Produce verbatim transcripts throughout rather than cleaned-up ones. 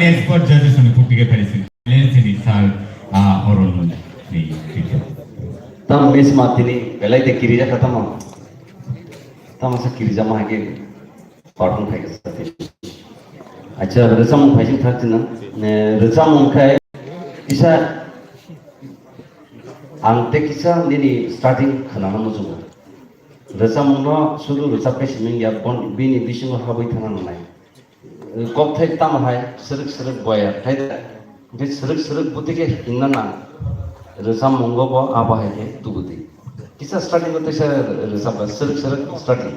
Expert judges ni putike phari sini. Sini sir, ah, Arun ni. Tam miss ma tini belai te kiri jaka tamo. Tamo sa kiri jama hake. Perform khai kha sa tini. Acha, rwchapmung phai sing thak tini. Ne, rwchapmung khai kisa ang te kisa nini starting khana muchungo. Rwchapmung no sudu rwchap kai siming ya bon bini bisingo habwi thana nangnai. Kokthai tamo hai srwk srwk boya khai da. Hwnkhe srwk srwk bwtwi khe himna nang. Rwchapmungo bo abo hai khe tubudi. Kisa starting o teisa rwchapba srwk srwk starting.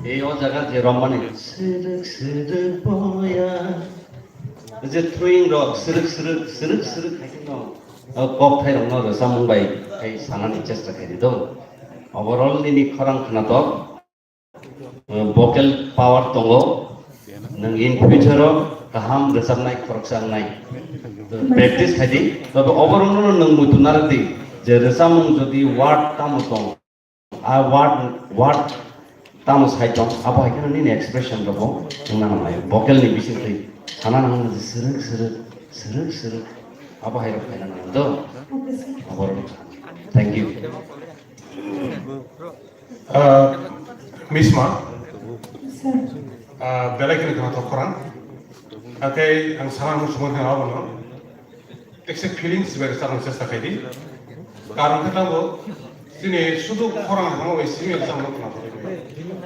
Ei o jaga je romani srwk srwk boya. Je throwing rok srwk srwk srwk srwk hai no. O kok thai rok no rwchapmung bai hai sanani chesta khai di do. Overall nini khorang khna to. Vocal power tongo, nwng in future o kaham rwchapnai khoroksa wngnai. Practice khai di, tobe oborokno nwng muitu narwk di, je rwchapmung jodi word tamo tong, a word, word tamo sai tong, abo hai kheno nini expression rokbo wngna nangnai. Vocal ni bisingtwi sana nango je srwk srwk, srwk srwk, abo hai rok khaina nango do. Oborok. Thank you. Ah, Misma, ah, belai kheno khwnathok khorang. Hatai ang sana muchungo hwnwi abono. Ekse feelings bai rwchapna chesta khai di. Karon khe tabuk chini sudu khorang hwnwi simi rwchapna khwnathok.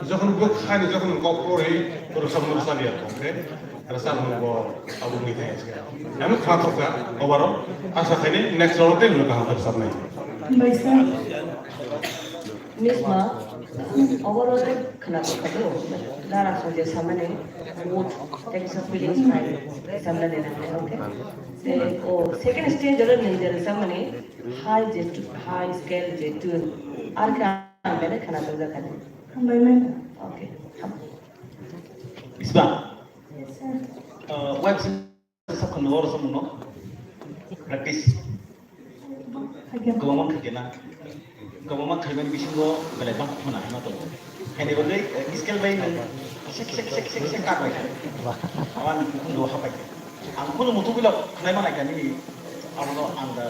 Jokhon bo khani jokhon kok porwi rwchapna rwchapya, okay? Rwchapmung bo abo wngwi thangya se. Ani khwnathok kha, overall. Asa khaini next round o tei nwng kaham khe rwchapnai. Misma, overall khwnathok kha do. Dara song je samani mood, tei kisa feelings khai samna de nangnai, okay? Tei o second stage o nwng je rwchapmani high je tu-, high scale je tune. Ar khe ang belai khwnathok jakha de. Hambai mai. Okay. Misma. Yes, sir. Uh, web series sakha no oro samung no. Practice. Kwbangma khaikhe na. Kwbangma khaimani bisingo belai bang khuna hima tongo. Haini bagwi, eh, scale bai nwng sek, sek, sek, sek, sek kabai kha. Awan kundo hapai kha. Ang khunu mutu bilok khnai mana kha nini abono ang da,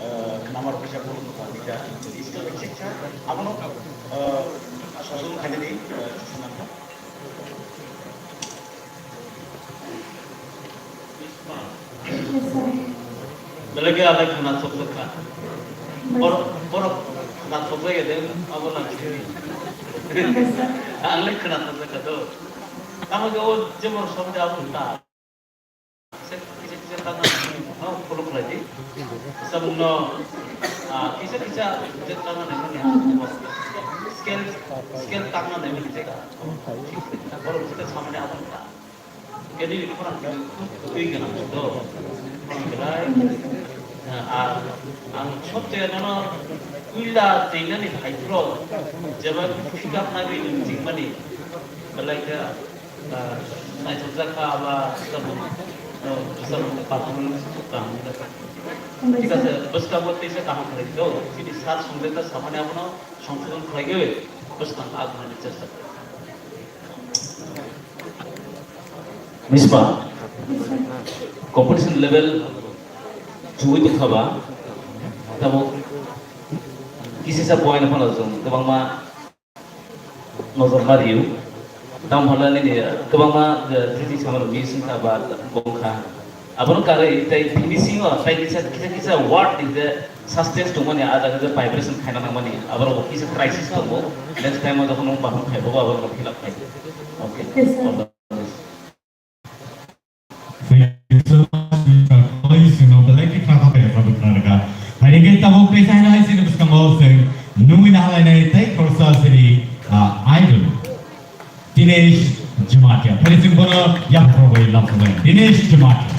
eh, khnamar bisa bulu nukha nita scale bai sek sek abono, eh, sosom khainani, eh, sanang kha. Belai khe alai khwnathok kha. Borok, borok khwnathok ya de, abo lang sini. Ang lai khwnathok kha do. Tamo khe o jemon somde abo ta. Kisa, kisa, kisa tangna nangmani no follow khlai di. Samung no, ah, kisa, kisa je tangna nangmani abo. Scale, scale tangna nangmani jaga. Borok kisa samani abo ta. Kedi ni khorang kisa twi gana do. Belai, ah, ang sob jaga no puila teinani hai pro. Jeba pick up na gini jingmani. Belai khe Ah, naithokjak kha aba samung, no, samung performance kaham wngkha. Thik ase, bwskango teisa kaham khlai kho, chini sir songjakha samani abono songsodon khlaiwi bwskang agunani chesta khlai. Misma, competition level chuwi tongkha ba, tabuk kisisa point phano chwng kwbangma nojor ma rio. Tamo hwnle nini kwbangma, eh, three D samano miss wngkha ba bongkha. Abono karwi tei finishing o tei kisa, kisa, kisa word ni je suspense tongmani, ah jaga je vibration khaina nangmani, aborok bo kisa crisis tongo. Next time o jokhon nwng bahum phaibago aborok no fill up khai. Okay. Yes, sir. All the best. Thank you so much, Mister College, you know, belai khe khna kha, belai khe khna kha. Hai khe tabuk tei sai hai sini bwskango se nungwi na halai nai tei khoroksa sini, ah, idol. Dinesh Jamatia. Phaising bono yapharwi laphumen. Dinesh Jamatia.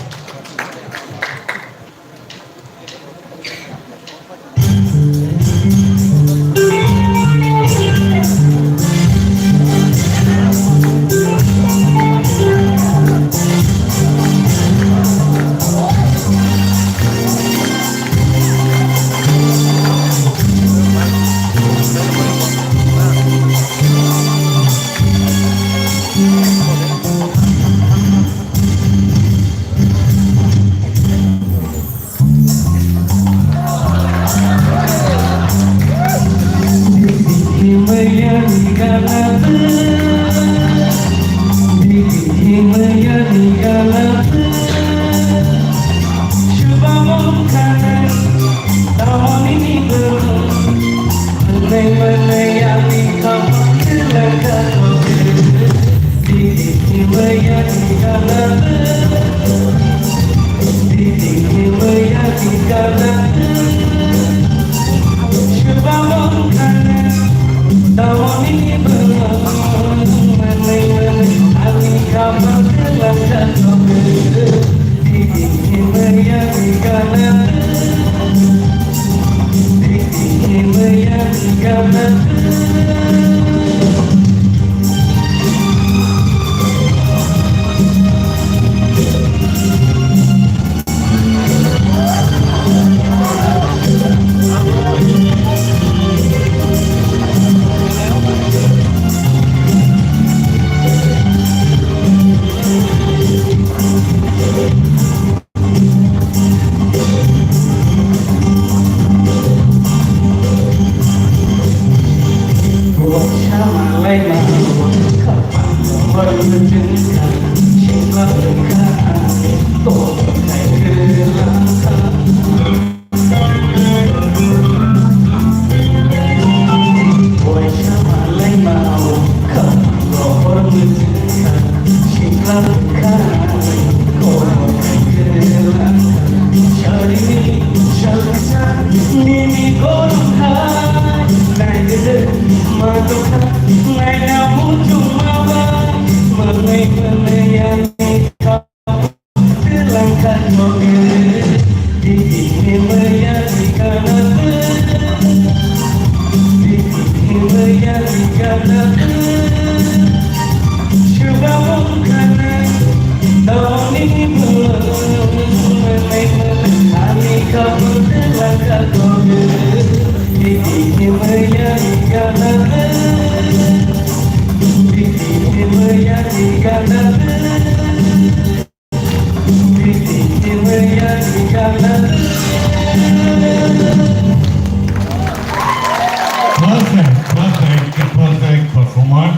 Perfect, perfect, perfect performer.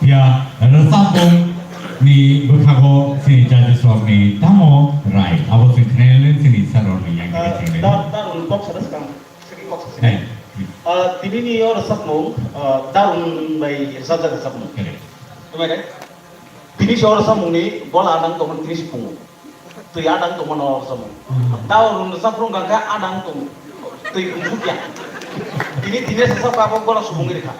Ya, rwchapmung ni bwkhago chini judges rok ni tamo rai. Abo chwng khnai le chini sir rok ni yang khe chwng le. Da, da, rung kok sada swkang. Segi kok segi. Hey. Ah, tini ni o rwchapmung, ah, Darun bai rwchapjak rwchapmung. Correct. Tini se o rwchapmung ni gola adang tongmani tini se pungo. Twi adang tongmani o rwchapmung. Hmm. Darun rwchapmung kha khe adang tong. Twi kung sukya. Tini tini se sap kha bo gola subung ri kha.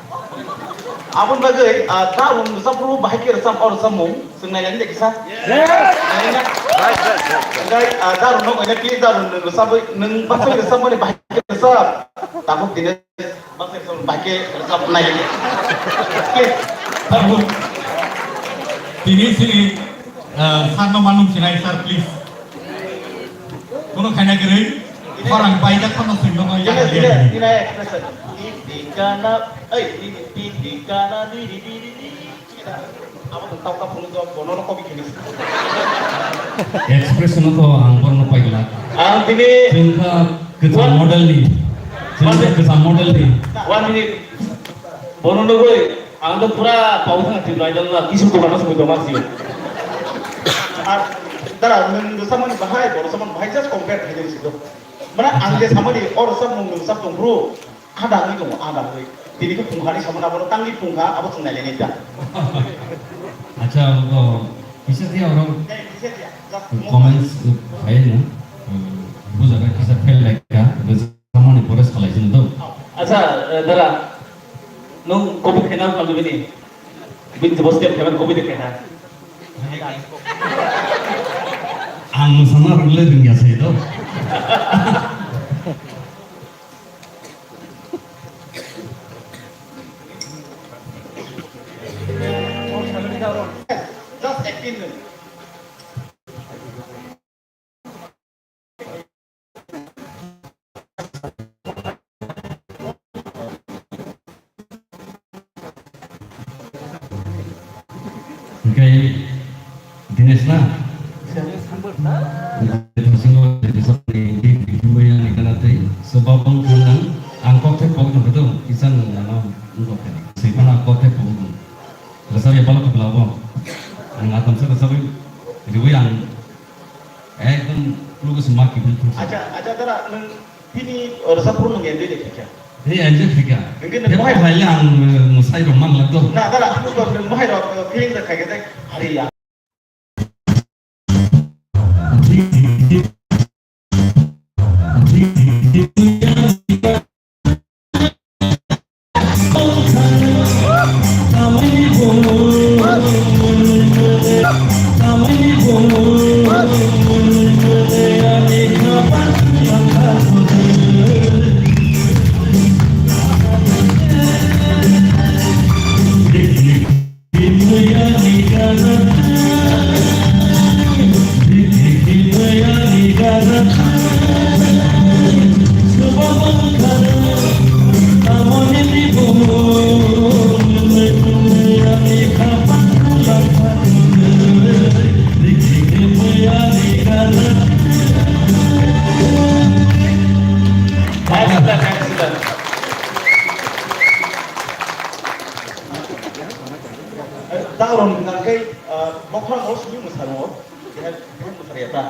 Aboni bagwi, ah, Darun rwchapmung bahai khe rwchap o rwchapmung. Chwng nailani de kisa? Yes. Nailani na? Right, right, right, right. Hwnkhe, ah, Darun no oina please Darun nwng rwchapwi, nwng bachai rwchapmani bahai khe rwchap. Tabuk tini bachai rwchap bahai khe rwchap nailani. Please. Tabuk. Tini sini, ah, sir no manung sinai sir, please. Kono khaina kwrwi. Khorang baijak phano swngno no yak Tini, ya. Tini, tini expression. Di, di, kana, ei, di, di, di, kana, di, di, di, di, di. Expression to ang borno paila. Ang tini Chwngkha kwcham model ni. Chwngkha kwcham model ni. One minute. Bono nugui, ang to pura pau thang Tripura idol na, kisu to kana sumui to masi. Ar dara nung samani bahai, boro samani bahai just compare khai jeng sido. Mana ang je samani or samung nung sap tong bro. Ada ngi dong, ada ngi. Tini ko pungha ni samana boro tangni pungha abo chungnai le nita. Acha, abo kisa dia orang. Kisa dia, just comments hai na. Buja ka kisa fail like ka. Samani pore salai sini to. Acha, eh, dara. Nung kopi kena kal bini. Bini jebo step khe mani koboi de khe ha. Ang mwsana rwgwlai rwngya se do. Just acting. Hingke Dinesh na? Dinesh Hamburg na? Bisingo Dinesh ni di di di ni kana tei sebab bang kana ang kok tei pok no bedo isan nana ngok kana. Sipana kok tei pok no. Rasa ya pala kepala bang. Ang atam sa rasa bang. Riwi ang ekdom lugu semak kibul tu. Acha, acha, tara nang Bini, oh, rwchapmung nwng enjoy de khaikha. He enjoy khaikha. Hwnkhe nwng mohai phai le ang, eh, mwsai rok mang lak do. Na, dara, nwng mohai rok, eh, feeling rok khaikha tei hari ya. Excellent, excellent. Taron nangkai, ah, bokhorok simi mwsaro, ya, mwsaro ya ta.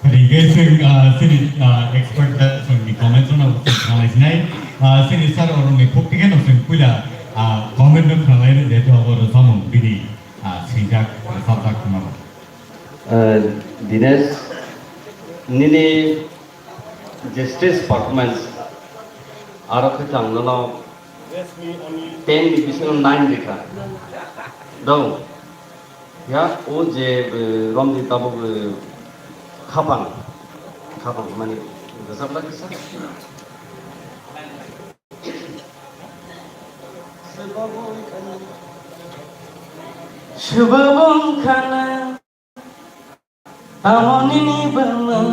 Hingke chwng, ah, chini, ah, expert da chwngni comments no chwng khnalai sinai. Ah, chini sir oroni khuk tikhe no chwng puila, ah, comment no khnalai rw, jehetu abo rwchapmung bini, ah, swijak, rwchapjak hwnma rok. Ah, Dinesh, nini je stage performance, aro khe chwng nono ten ni bisingo nine rikha. Dong. Ya, o je, eh, romdi tabuk, eh, khapang. Khapang mani rwchapna kisa. Swbabong khana. Tamo nini bwmwng,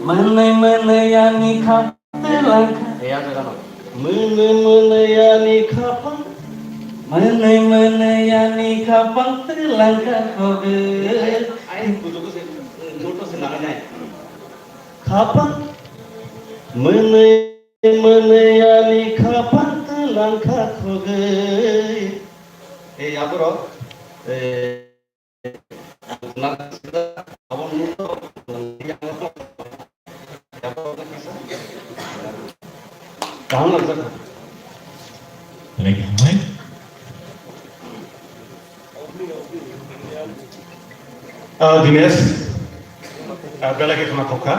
mwnwi mwnwi ani khapang twlangkha. Eya jaga no. Mwnwi mwnwi ani khapang. Mwnwi mwnwi ani khapang twlangkha khogwi. Ai, ai, bujugo se, noto se nangai nai. Khapang. Mwnwi mwnwi ani khapang twlangkha khogwi. Ei, aborok. Ei. Kaham langjak. Ah, Dinesh, ah, belai khe khna thokha.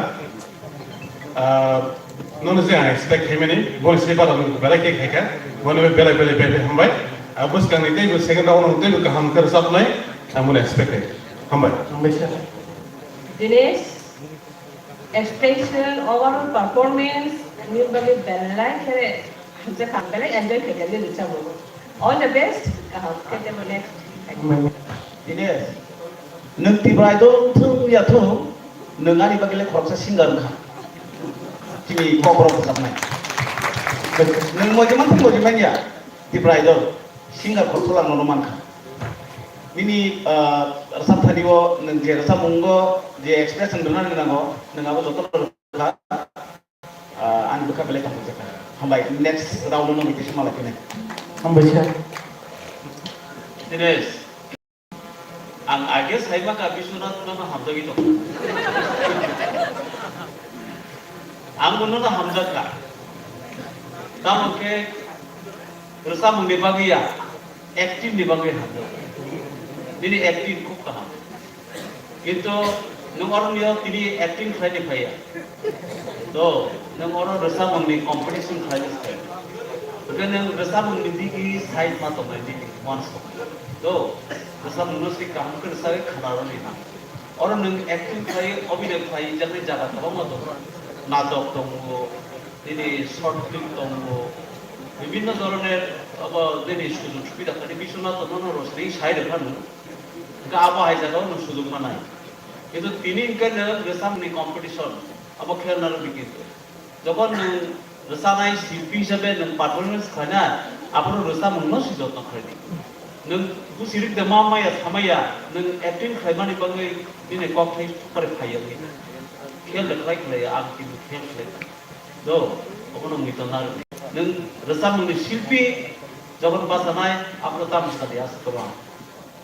Ah, nono je ang expect khaimani, boni se bara nwng belai khe khaikha, boni belai belai belai hambai. Ah, bwskangni teibo second round nwng teibo kaham khe rwchapnai, ang bono expect khaikha. Hambai. Hambai sir. Dinesh, expression, overall performance, nwng bagwi belai khe hamjakha, belai enjoy khaikha nini rwchapmung. All the best. Kaham khe teibo next. Hambai. Dinesh, nwng Tipra Idol thung ya thung, nwng ani bagwi le khoroksa singer wngkha. Chini kokborok bwchapnai. Nwng moijeman thung moijeman ya, Tipra Idol singer khoroksa lang nono mankha. Nini, ah, rwchapthani o nwng je rwchapmung o je expression rwnani nango, nwng abo joto rwkha. Ah, ani bwkha belai tongthokjak kha. Hambai, next round no nungwi tisa malai phini. Hambai sir. Dinesh, ang age saima kha Biswanath nono hamjagwi tong. Ang bo nono hamjak kha. Tamo khe rwchapmung ni bagwi ya, acting ni bagwi hamjak. Nini acting khub kaham. Kintu nwng oro niyo tini acting khlaini phaiya. To, nwng oro rwchapmungni competition khlaini phai. Hwnkhe nwng rwchapmungni digi side ma tongnai nini uansuk. Do, rwchapmungno se kaham khe rwchagwi khna rwni nang. Oro nwng acting khlai, obhinoi khlai jaknai jaga kwbangma tongo. Natok tongo, nini short film tongo, bibhinno dhoroner abo nini sujog subida khaidi Biswanath no rosni sai rwphano. Hwnkhe abo hai jagao nwng sujog manai. Kintu tini hwnkhe nwng rwchapmungni competition, abo khe narwkdi kintu. Jokhon nwng rwchanai silpi hisabe nwng performance khlainai, aphuru rwchapmungno se jotno khlaidi. Nwng busirik de ma maya samaya, nwng acting khlaimani bagwi nini kok thai sukari phaiya wi. Khel de khlai khlaiya, ang kintu khel khlai. Do, obono mui tong narwkdi. Nwng rwchapmungni silpi jokhon bachanai, aphuru tamo sadi aswk kwbang.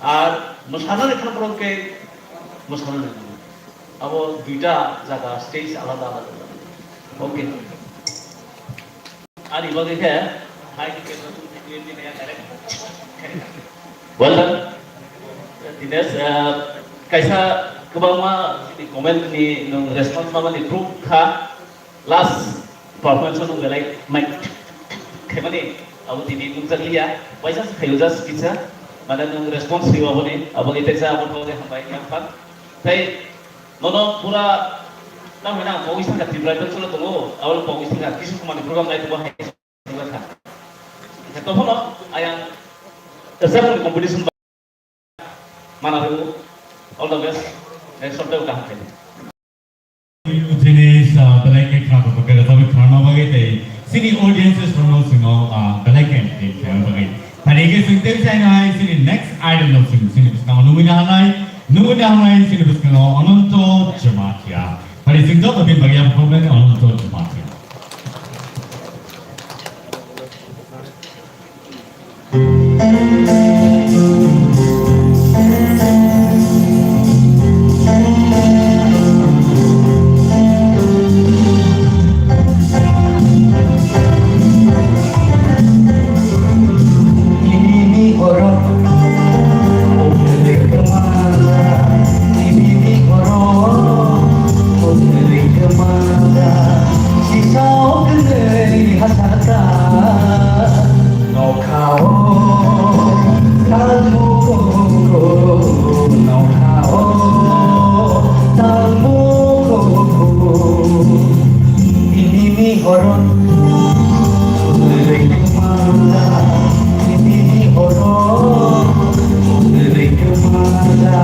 Ar mwsanani khaphuru khe mwsanani nango. Abo duita jaga, stage alada alada. Okay. Ani bagwi khe hai khe well done. Dinesh, uh, kaisa kwbangma chini comment ni nwng response mamani proof kha. Last performance no belai mai khaimani abo tini nukjakliya, waisa se khaio just kisa, mane nwng response rw aboni, abo ni teisa abo khe hambai yang phan. Tei nono pura tamo na pogwi sangka Tripura Adventure tongo, abo pogwi sangka Kishore Kumar ni program nai tongo hai sangka. Tophono ayang rwchapmung competition Mana rw, all the best. Next hapta o kaham khe. Jinis, ah, belai khe khna bagwi, rwchapwi khna bagwi tei chini audiences rokno chwngno, ah, belai khe entertain khlaina bagwi. Thani khe chwng tei chaino hai chini next idol no chwng chini bwskango nugwi na hanai, nugwi na hanai chini bwskango Ananto Jamatia. Thani chwng joto bini bagwi yapharkuknani Ananto Jamatia. Nokhao, talmung koko, nokhao, talmung koko. Ini ni horon, rengkemala. Ini ni horon, rengkemala.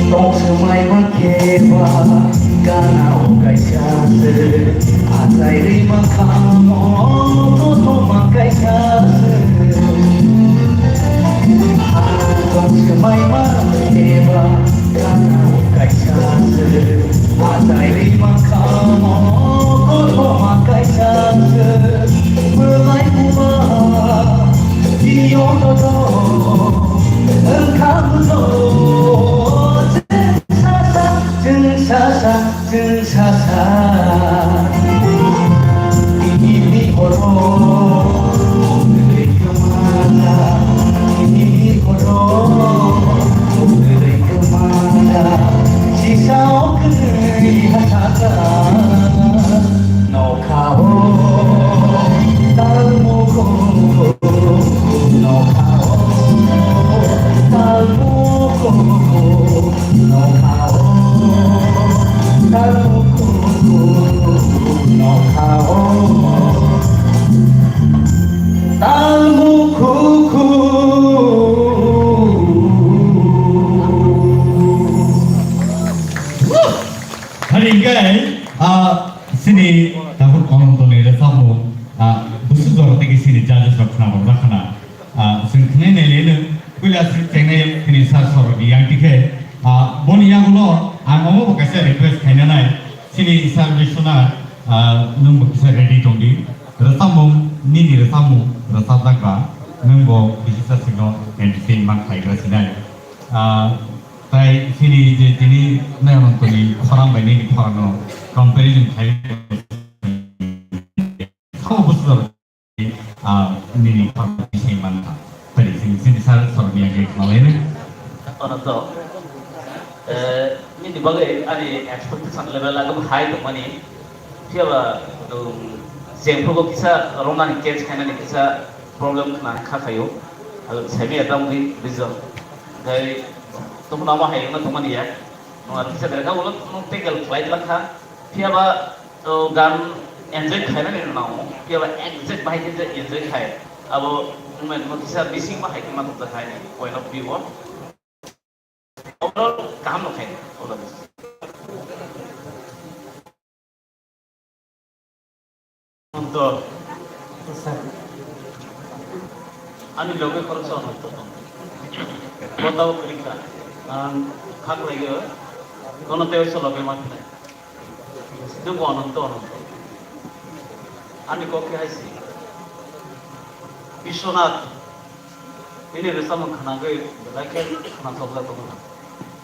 Tong swmai ma khe ba gana o kaisa se, achai ri ma khamo kothoma kaisa se. Tong swmai ma khe ba gana o kaisa se, achai ri ma khamo kothoma kaisa se. Bwlai buba kiyong dodo wngkha bujo. Chwng sasa, chwng sasa, chwng sasa. Ini horo, ini horo, sisa o kwnwi hasaka. Nokhao, talmung koko, nokhao, talmung koko, nokhao, talmung koko, nokhao, talmung koko. Hari guys, ah, Chini tabuk Ananto ni rwchapmung, ah, busu jora tei chini judges rok khna rwjak khna. Ah, chwng khwnai nai le nwng puila chwng chengnai chini sir sorok ni yang tikhe, ah, boni yagulo ang omo bo kaisa request khaina nai. Chini sir Biswanath, ah, nwng bo kisa ready tong di. Rwchapmung, nini rwchapmung rwchapjak ba, nwng bo bisisa chwngno entertain man khlai gra sinai. Ah, tai chini je tini Ananto ni khorang bai nini khorang no comparison khlai. Tamo busu jora, ah, nini khor Ananto, eh, nini bagwi ani expectation level agam high tongmani. Phiya ba, um, jengphugo kisa romnani catch khainani kisa problem khna kha khayo. Alo semi atam di bizon. Dai, tongna ma hai na tongmani ya. Nung ar kisa berka ulo nung tackle flight lakha. Phiya ba, o gan enjoy khainani nung. Phiya ba exact bahai kisa enjoy khai. Abo movement mo kisa missing ma hai ma tongta khaini. Point of view o. Overall, kaham no khaini, overall. Anto. Ani loge khoroksa Ananto tong. Botao kwrwi kha. Ang kha kwlaiyo. Kono tei oisa loge ma khnai. Nung bo Ananto, Ananto. Ani kok khe hai si. Biswanath, nini rwchapmung khwnagwi belai khe khwnathokjak tongmani.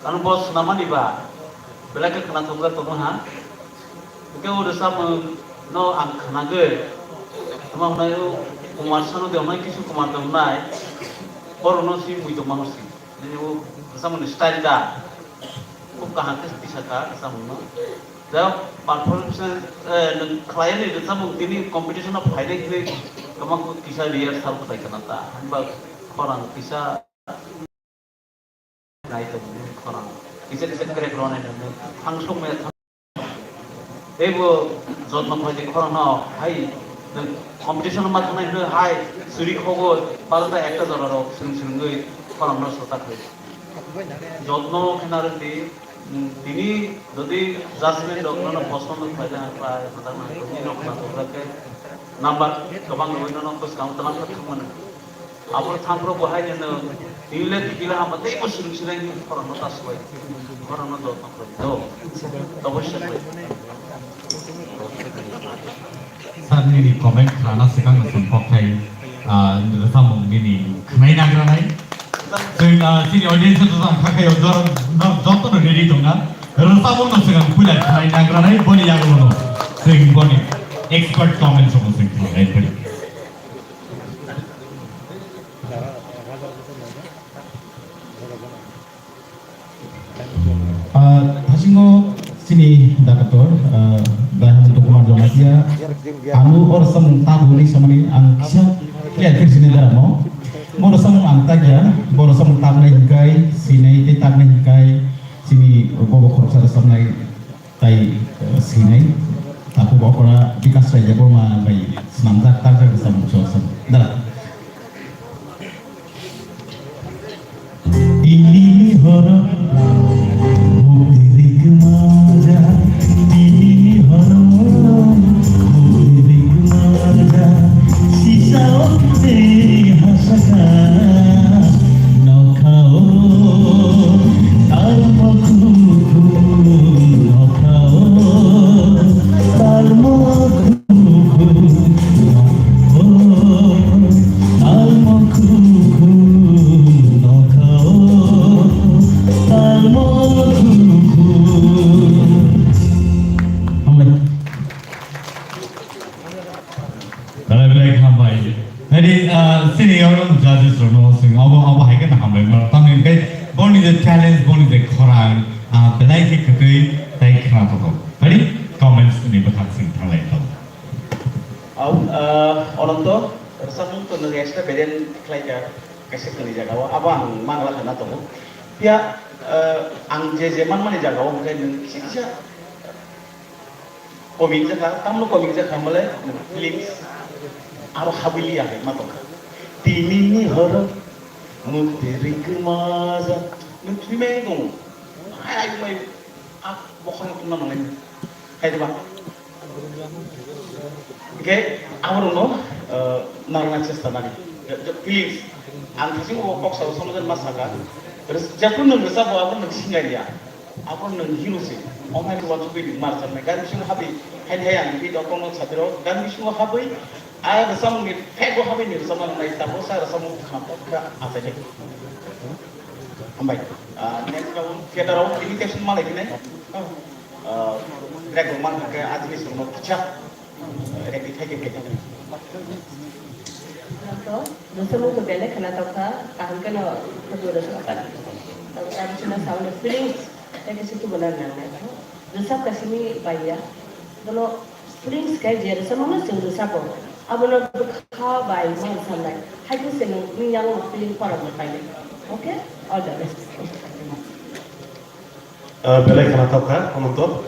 Karon bo swnamani ba belai khe khwnathokjak tongmani. Hwnkhe o rwchapmung no ang khwnagwi, tamo hwnwi o Kumar Sanu de hwnwi, Kishore Kumar de hwnwi, borokno si mui tongma hwnwi si. Nini o rwchapmungni style da. Khub kaham khe tisa kha rwchapmungno. Jao performance, eh, nwng khlai ani rwchapmung tini competition o phainai hwnwi kwbang kisa rehearsal khlai khna ta. Hwnba khorang kisa nai tongmani khorang. Kisa kisa crack rw nai nang thang sok maya thang. Teibo jotno khlai di khorang no hai nwng competition o ma thangnai hwnwi hai suri khogo balta ekta jora rok swrwng swrwngwi khorang no sota khlai. Jotno khe narwk di. Hmm, tini jodi judgment rok nono postpone rok khlai jana khlai, kwtal nang tini rok na tokra khe number kwbang rwui nono bwskang tlang khe thangmani. Abo thangphro bo hai nino tini le tini le hamba tei bo swrwng swrwng khorang no ta suwai, khorang no jotno khlai do, tobo se khlai. Sir nini comment khlana swkang no chwng kokthai, ah, rwchapmung nini khwnai nagranai. Chwng, ah, chini audience no jang kha khayo jor-, jor-, joto no ready tongna. Rwchapmung no swkang puila khwnai nagranai boni yagulo no. Chwng boni expert comment rok no chwng khlai phai. Ah, thasingo chini doctor, ah, Daihamanta Kumar Jamatia, ano o rwchapmung tabuk hwnwi samani ang kisa clear khe sini daramo. Bo rwchapmung ang takya, bo rwchapmung tabnai hinkai, sinai tei tabnai hinkai, chini bobo khoroksa rwchapnai tai, eh, sinai. Takhuk okra Bikas Raija Burma bai swnamjak takjak rwchapmung chwng dara. Tini horo mukti rikmaja, tini horo mukti rikmaja, sisa okte hasaka, nokhao, talmo khukhu, nokhao, talmo khukhu. Hambai. Belai belai hambai. Nadi, ah, sini orang judges rono sing abo abo hai kan hambai mar. Tamo hingke boni je challenge, boni je khorang, ah, belai ke ketui tai khna toko. Tadi comments ni bathak sing thanglai tau. Au, ah, Ananto, rwchapmung to nwng extra beden khlai kha, kaisa kwrwi jaga o, abo ang mangla khana tongo. Phiya, ah, ang je je manmani jaga o, hwnkhe nwng kisa kisa komik jakha, tamno komik jakha, mole nwng feelings aro habwi liya hai ma tongkha. Tini ni horo, mukti rikmaja, nwng thwimai tongo. Hai, hai, mai, ah, bokhorok tongna mangai. Hai, diba? Hingke aborokno, eh, narwkna chesta nani. Je, je, please, ang thasing o kok sao somojan ma saka. Res-, jephru nwng rwchapbo abo nwng singa ya. Abo nwng hero se. Ong hai uansugui nwng mar chanai. Gari bisingo habwi, hai hai ang bini doktorno saphiro. Gari bisingo habwi, a rwchapmungni phego habwi ni rwchapma nai. Tabuk sa rwchapmung khna pokha achaini. Hambai. Ah, next round, theater round, invitation malai khe nai. Ah, rek rok man khe ajini songno kicha. Rek ni thai khe khe. To, dosa mung to bele khana tokha, kaham khe no khutburo sokha. Traditional sound feelings, tei kisa tubuna nangnai. Rwchap kasimi baiya. Bono feelings kai je rwchapmano chwng rwchapo. Abono bwkha bai ma rwchapnai. Hai khe se nwng, nwng yango feeling khoroknwi painai. Okay? All the best. Ah, belai khwnathok kha, Ananto.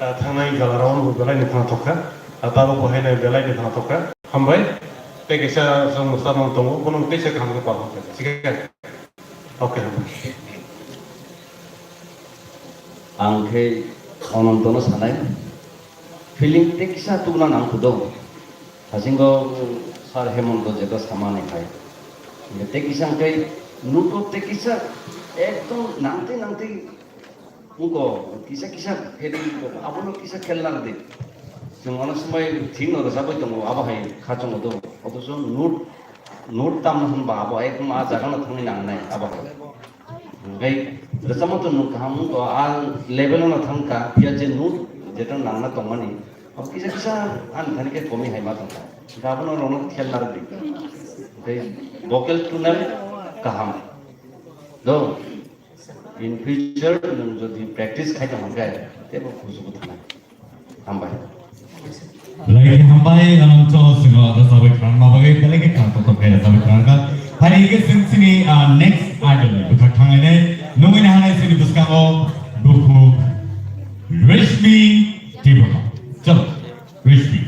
Ah, thangnai jala rok belai ni khwnathok kha. Ah, tabuk bo haino belai ni khwnathok kha. Hambai. Tei kaisa chwng mwsa rok tongo, bono tei se kaham khe palma kha. Thik khe? Okay, hambai. Ang khe Anantono sanai, feeling tei kisa tubuna nang kudo. Hasingo Sir Hemonto jeta samani hai. Tei kisa hwnkhe nuto tei kisa ekdom nangtwi nangtwi wngko, kisa kisa feeling ko, abono kisa khel nang di. Chwng ono swmai thik no rwchapwi tongo, abo hai kha chongo do. Othocho note, note tamno hwnba abo ekdom a jaga no thangwi nangnai abo hai. Hwnkhe rwchapma to nwng kaham wngkha, a level no thangkha, phiya je note jeto nangna tongmani, abo kisa kisa ani thani khe komi hai ma tongkha. Hwnkhe abono rwno khel narwkdi. Hwnkhe vocal tune kaham. Do, in future nwng jodi practice khai tong hwnkhe, teibo kuchugo thanai. Hambai. Belai khe hambai, Ananto, chwngno rwchapwi khwnarwna bagwi belai khe khwnathok khe rwchapwi khwnarwkha. Phai hwnkhe chwng chini, ah, next idol ni bwkhak thanglainai, nungwi nahanai chini bwskango Dukhu Reshmi Debbarma. Chalo, Reshmi.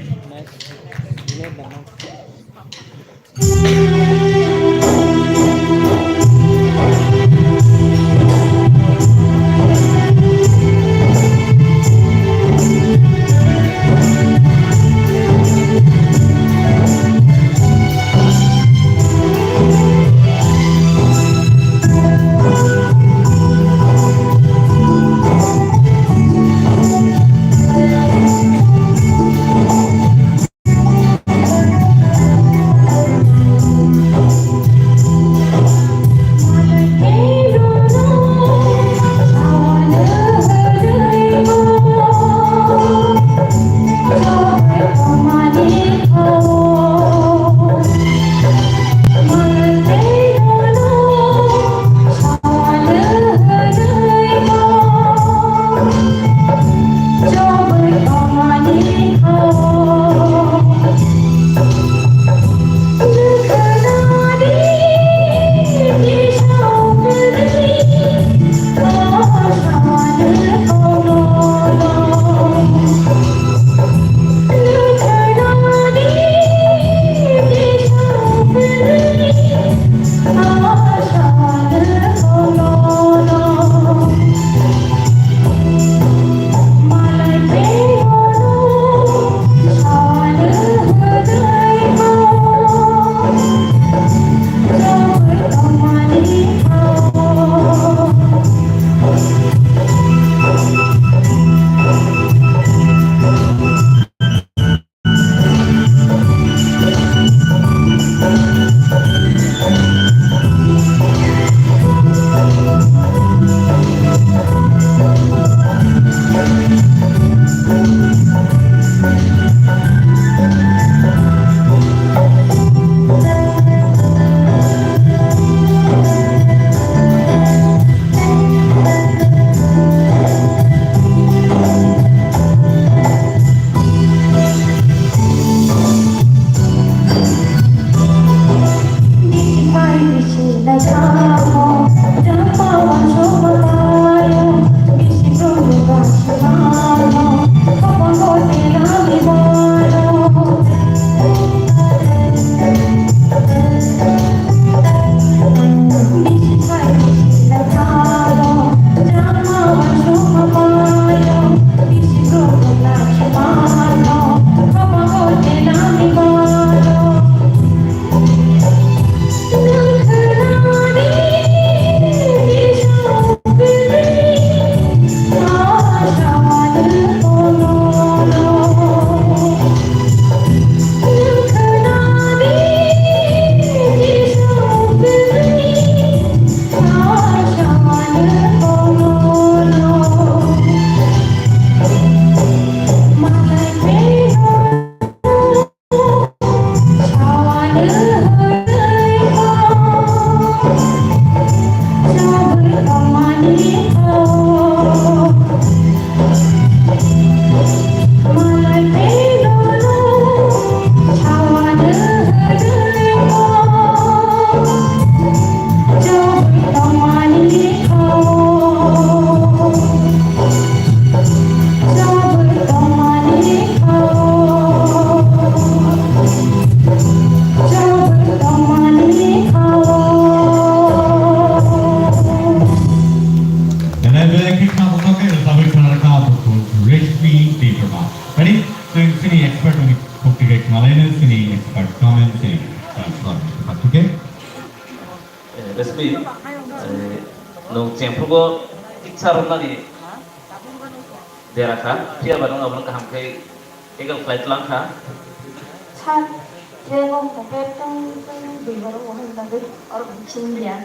Malaino chini expert comment se transfer kha, okay? Eh, Resmi, eh, nwng chengphrugo kitsa rwnani dera kha, phiya ba nwng abono kaham khe tackle khlai tlang kha. Sir, je nwng khe tong tong dui bar wngwi nangwi, oro biksin ya.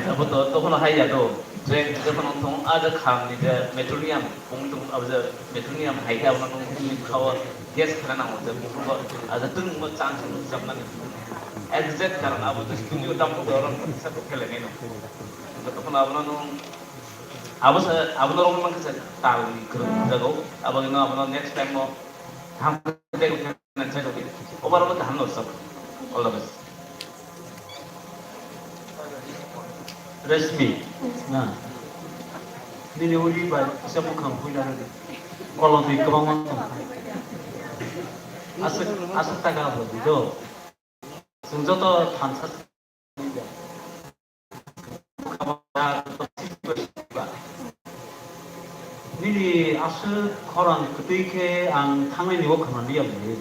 Abo to tokhono hai ya do. Je, je kono thong, a je kham ni je metronium, pung tung, abo je metronium hai khe abono nwng ni khao gas khana nango je, pung tung, a je tung mo chang tung cham nani. Exact karon abo je studio dam ko oro sa ko khele nai no. Tokhono abono nwng abo sa, abono rong mang khe tal ni kwrwng jago. Abo no abono next time mo ham khe nang chai rodi. Overall kaham no sab. All the best. Resmi, na, nini uri bai kisa bukhang phuina rwdi. Kolom twi kwbangma tongkha. Aswk, aswk taka bo di do. Chwng joto thansa. Nini aswk khorang kwtwi khe ang thangnai ni o khna liya mani.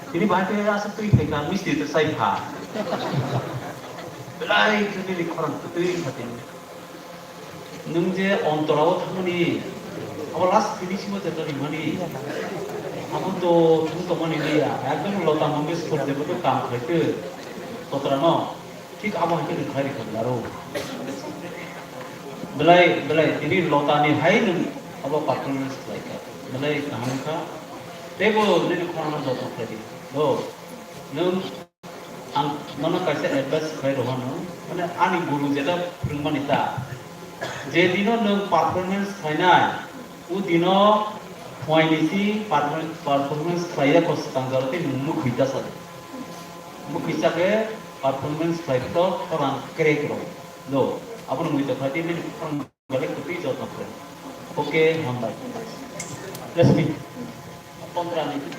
Tini bahai khe aswk twi phaikha, misti twi sai pha. Belai khe nini khorang kwtwi kha tini. Nwng je ontorao thangmani, abo last finishing o je rimani, abo to thung tongmani liya. Ekdom Lota Mangeshkar jebo to kam khaitwi, totra no. Thik abo hai khe rwkhlai rwkha laro. Belai, belai, tini Lota ni hai nwng abo performance khlai kha. Belai kaham kha. Teibo nini khorang no jotno khlai di. Do, nwng ang nono kaisa advice khlai rw hano. Mane ani guru jeta phwrwngmani ta. Je dino nwng performance khlainai, o dino phuaini si performance, performance khlai ya ko swkang jora tei nwng mwkhwi ta sa. Mwkhwi chakhe performance khlai khe to khorang crack rw. Do, abono mui tokha di, nini khorang belai kwtwi jotno khlai. Okay, hambai. Resmi. Pondra minute.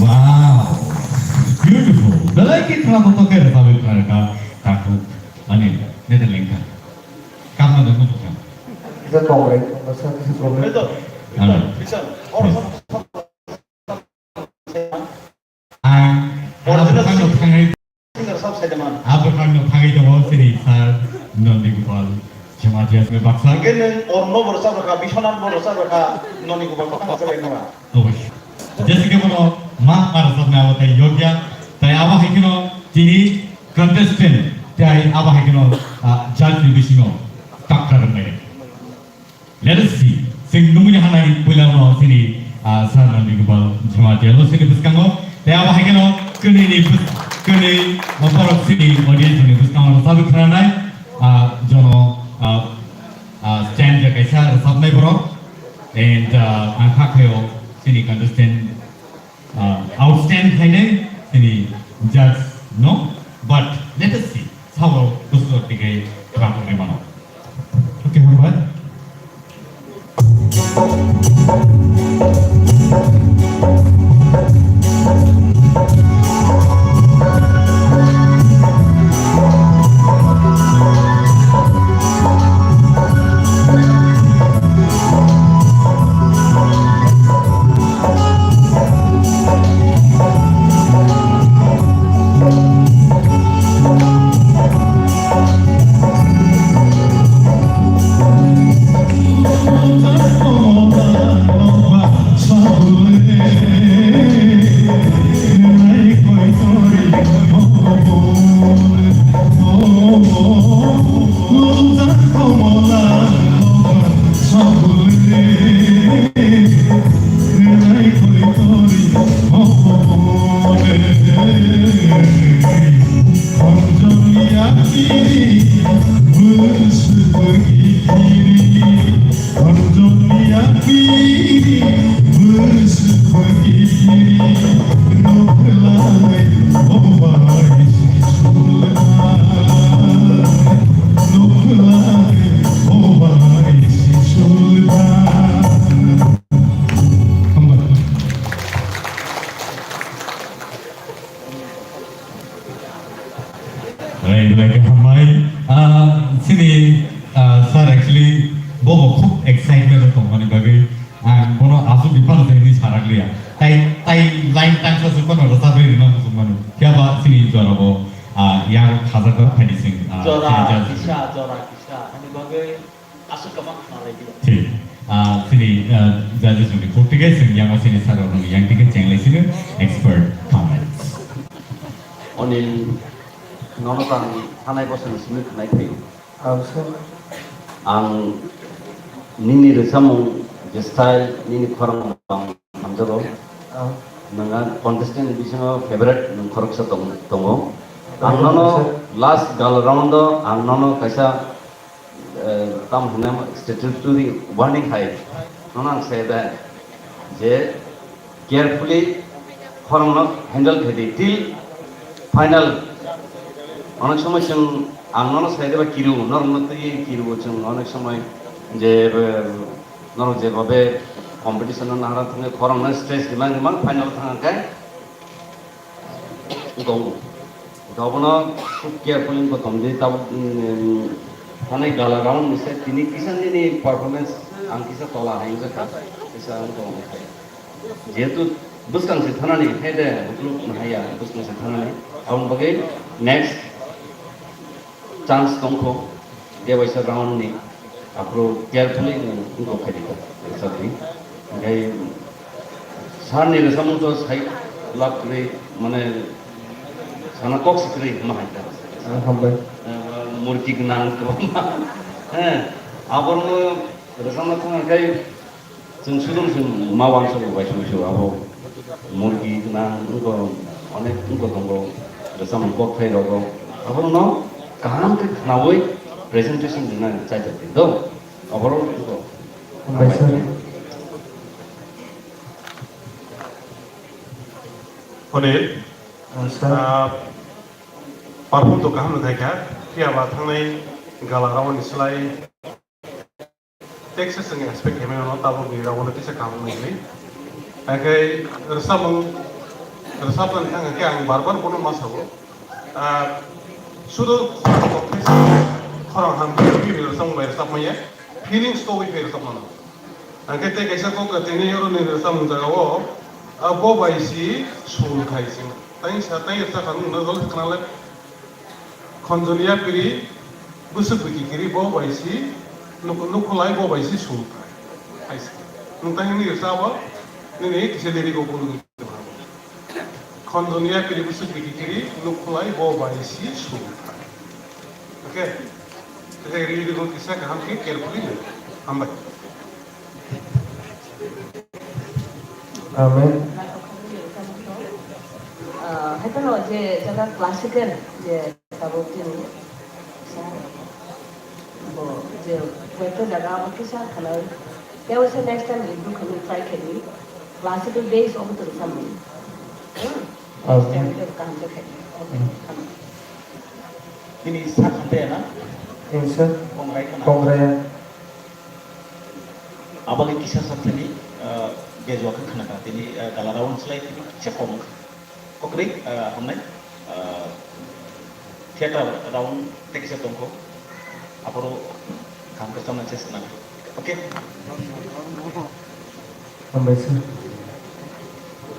Wow, beautiful. Belai khe khna tongthok khe rwchapwi phaikha. Nede lengkha. Kapna da muchukha. Kisa kok lai, kisa problem. Ano. Ang, ang bwkhakno thangwi, ang bwkhakno thangwi tongo chini sir Nandi Gopal Jamatia baksa. Hingke nwng Orno bo rwchap rwkha, Biswanath bo rwchap rwkha, Nandi Gopal baksa rwkha. Obosyo. Jese khe bono ma ma rwchapnai abo tei yokya, tei abo hai kheno chini contestant tei abo hai kheno, ah, judge ni bisingo takra rwngnai. Let us see. Chwng nungmani hanai puila no chini, ah, sir Nandi Gopal Jamatia no chini bwskango. Tei abo hai kheno kwnwi ni bws-, kwnwi, ah, borok chini audience ni bwskango rwchapwi khwnanai, ah, jono, ah, ah, stand je kaisa rwchapnai borok. And, ah, ang kha khaio chini contestant, ah, outstand khainai chini judge no, but let us see, sabo bwswk tike twrapogwi mano. Okay, hambai. Hai, belai khe hambai. Ah, chini, ah, sir actually bo bo khub excitement o tongmani bagwi ang bono aswk ni phano tei hinwi sarakliya. Tai, tai line tangsa se phano rwchapwi rwna muchungmani. Phiya ba chini jora bo, ah, yang khajak kha phaidi sing, ah, Jora chini judge. Kisa, jora kisa. Ani bagwi Aswk kwbang khna lai di. Thik. Ah, chini, ah, judges ni khuk tike chwng yang chini sir rok yang tike cheng lai sino expert comments. Oni nono tang thanai bosong simi khnai thai. Ang sir. Ang nini rwchapmung je style nini khorang bang hamjago. Ah. Nanga contestant bisingo favorite nung khoroksa tong-, tongo. Ang nono sir. Last gala round o ang nono kaisa eh, tam hwnwi statutory warning hai. Nono ang sai da je carefully khorang no handle khe di till final. Onek somoi chwng ang nono sai da ba kiru, norok no twi kiru chwng onek somoi je, eh, norok je babe competition no nahara thangwi khorang no stress rimang rimang final thang khe Tongo. Obono khub carefully wngkha tongdi, tabuk, mm, thanai gala round ni se tini kisa nini performance ang kisa tola hai wngkha, kisa wngkha wngkha. Jehetu bwskang se thanani, hai de, bukluk nahaya, bwskang se thanani. Aboni bagwi next chance tongkho, tei waisa round ni aphuru carefully nwng wngkok khe di, rwchapni. Hingkhai sir ni rwchapmung to sai lab kwrwi, mane sana kok se kwrwi hwnma hai ta. Ang hambai. Eh, murti gwnang kwbangma. Eh, aborokno rwchapna thang khe Chwng sudom se ma uansukgo bai song sio abo murgi gwnang wngkha, onek wngkha tongo, rwchapmung kok thai rogo. Abono kaham khe khnaui presentation rwna chai tongdi do. Aboro wngkha. Hambai sir. Honir, ah, sir. Ah, perform to kaham no khaikha, phiya ba thangnai gala round ni slai Texas ni expect khaimano tabuk ni round o kisa kaham wngwi. Hakhe rwchapmung, rwchapmani thang khe ang bar bar bono ma sao. Ah, sudu khorang kok khe se, Khorang ham khe bini rwchapmung bai rwchapmaya, feelings togwi phai rwchapmano. Hwnkhe tei kaisa kok tini oro ni rwchapmung jagao, a, bo bai si sul khai sing. Tei sa tei rwchapmung no jol khna le. Khonjoni yapiri, bwswk bwkhi kiri bo bai si, nuk-, nukhulai bo bai si sul khai. Hai se. Nwng tei nini rwchapmung, nini kisa lyric o bulu. Khonjoni yapiri bwswk bwkhi kiri, nukhulai bo bai si sul khai. Okay? Kisa lyric o kisa kaham khe carefully nai. Hambai. Amen. Ah, hai phano je jaga classical je tabuk tini sa bo je koi ekta jaga abo kisa khanai. Tei waisa next time improve khaimani try khaimani. Classical base obo tong samani. Hmm? Amen. Next time kaham khe khaimani. Okay, hmm. Hambai. Nini sak hambai na? Yes, sir. Kongrai khana? Kongrai. Aboni kisa sak tini, ah, bejua khe khana kha tini, ah, gala round slai tini kisa kok wngkha. Kokri, ah, hamnai, ah, theater round tei kisa tongkho. Aphuru kaham khe chamna chesta nang. Okay? Hambai sir.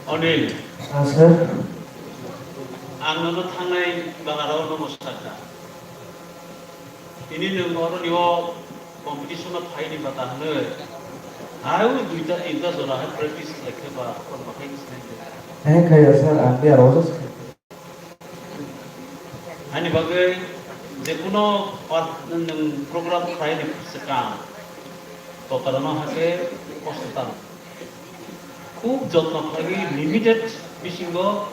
Anil. Ah, sir. Ang nono thangnai gala round no sakha. Tini nwng oroni o competition o phaini bata hwnwi. Hai o duita tinta jora hai practice khlai khe ba kon bakhai ni sinai de. Eh, khaiya sir, ang biya rojak sir. Ani bagwi jekuno or nwng program khlaini swkang totarano hakhe kosto tang. Khub jotno khlaiwi limited bisingo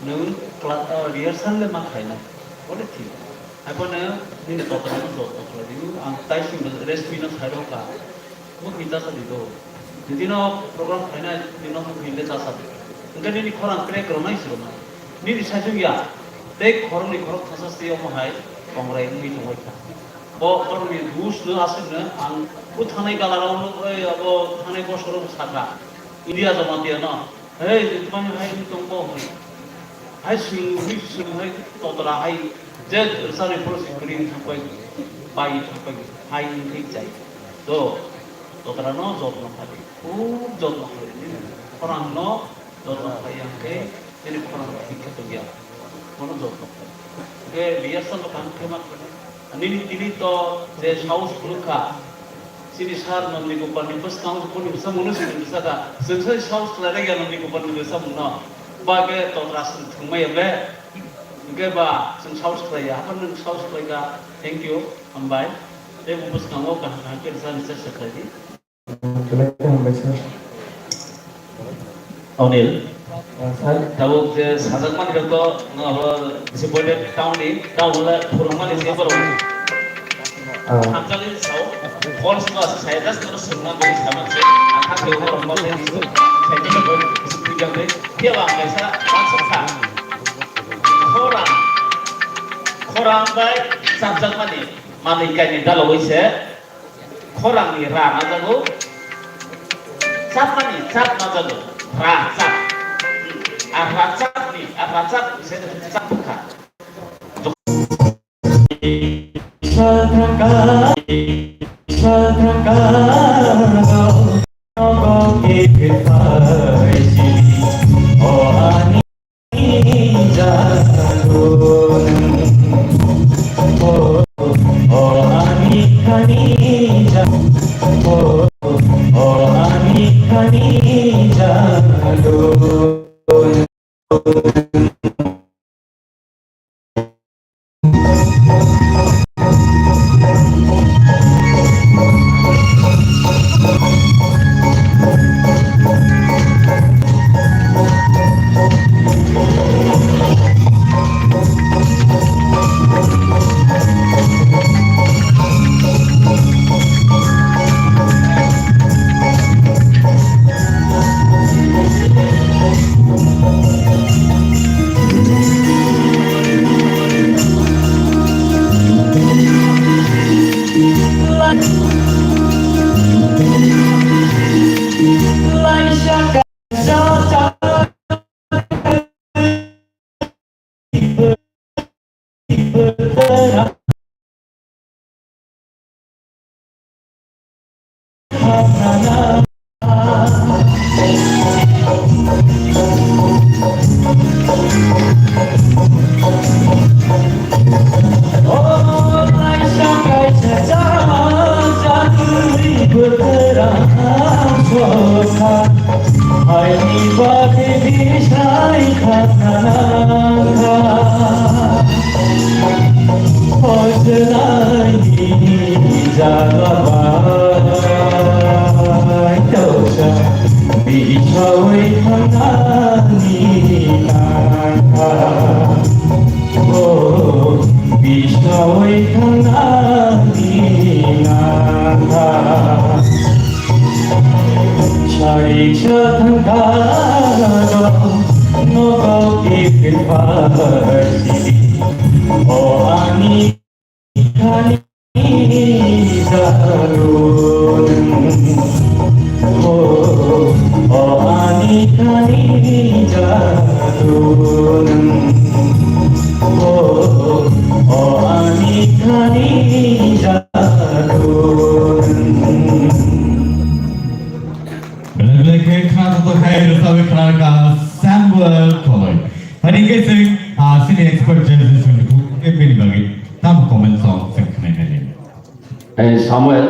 nwng kla-, ah, rehearsal le ma khlainai. Bole thik. Haiphano nini totarano jotno khlai di. Ang tai simi rest pino sairo ka. Mukhi chasa di do. Jodi no program khlainai, nino mukhi le chasa di. Hwnkhe nini khorang crack rwnai se rwnai. Nini saichung ya. Tei khoroknwi khorok thangsa se omo hai kongrai wngwi tongwi kha. Bo borokni bush no aswk no ang bwthangnai gala rok no, oi, abo thangnai bosor rok sakha India Jamatia no, "Hey, je twmani hai wng tong bo," hwnwi. Hai swng, hwnwi swng hai totra hai je rwchapni phoro se kwrwi wng thang pai, bai wng thang pai, hai wng thai chai. Do, totra no jotno khlai di, khub jotno khlai di, khorang no jotno khlai yang khe. Nini khorang thik khe tongya. Bono jotno. Hwnkhe rehearsal no kaham khe ma khlai. Nini tini to je saus phunukha. Chini sir Nandi Gopal ni bwskang phone ni bwsa mungno sini bwsa da. Chwng sai saus khlai rwya Nandi Gopal ni bwsa mungno. Ba khe totra swng thwngmaya ble. Hwnkhe ba chwng saus khlaiya. Haphano nwng saus khlaikha. Thank you. Hambai. Tei bo bwskango kaham kaham khe rwchapni chesta khlai di. Belai khe hambai sir. Anil. Ah, sir. Tabuk je sajakmani rok to, no, abo disappointed town ni, town le phurungmani se borok. Ah. Hamjakli sao, false no asa saya, just no sungma beri sama se, angkha se borok no se, saya ni borok se pijak de, dia bang kaisa, bang sakha. Khorang, khorang bai sajakmani, manwi kaini dalogwi se, Khorangni ra najago, chapmani chap najago, ra chap. A ra chapni, a ra chap se chap kha. Belai belai khe khna thokthok khai rwchapwi khna rwkha Samuel Koloi. Thani khe chwng, ah, sini expert judges ni bini bagwi tamo comment song chwng khna nai. Eh, Samuel,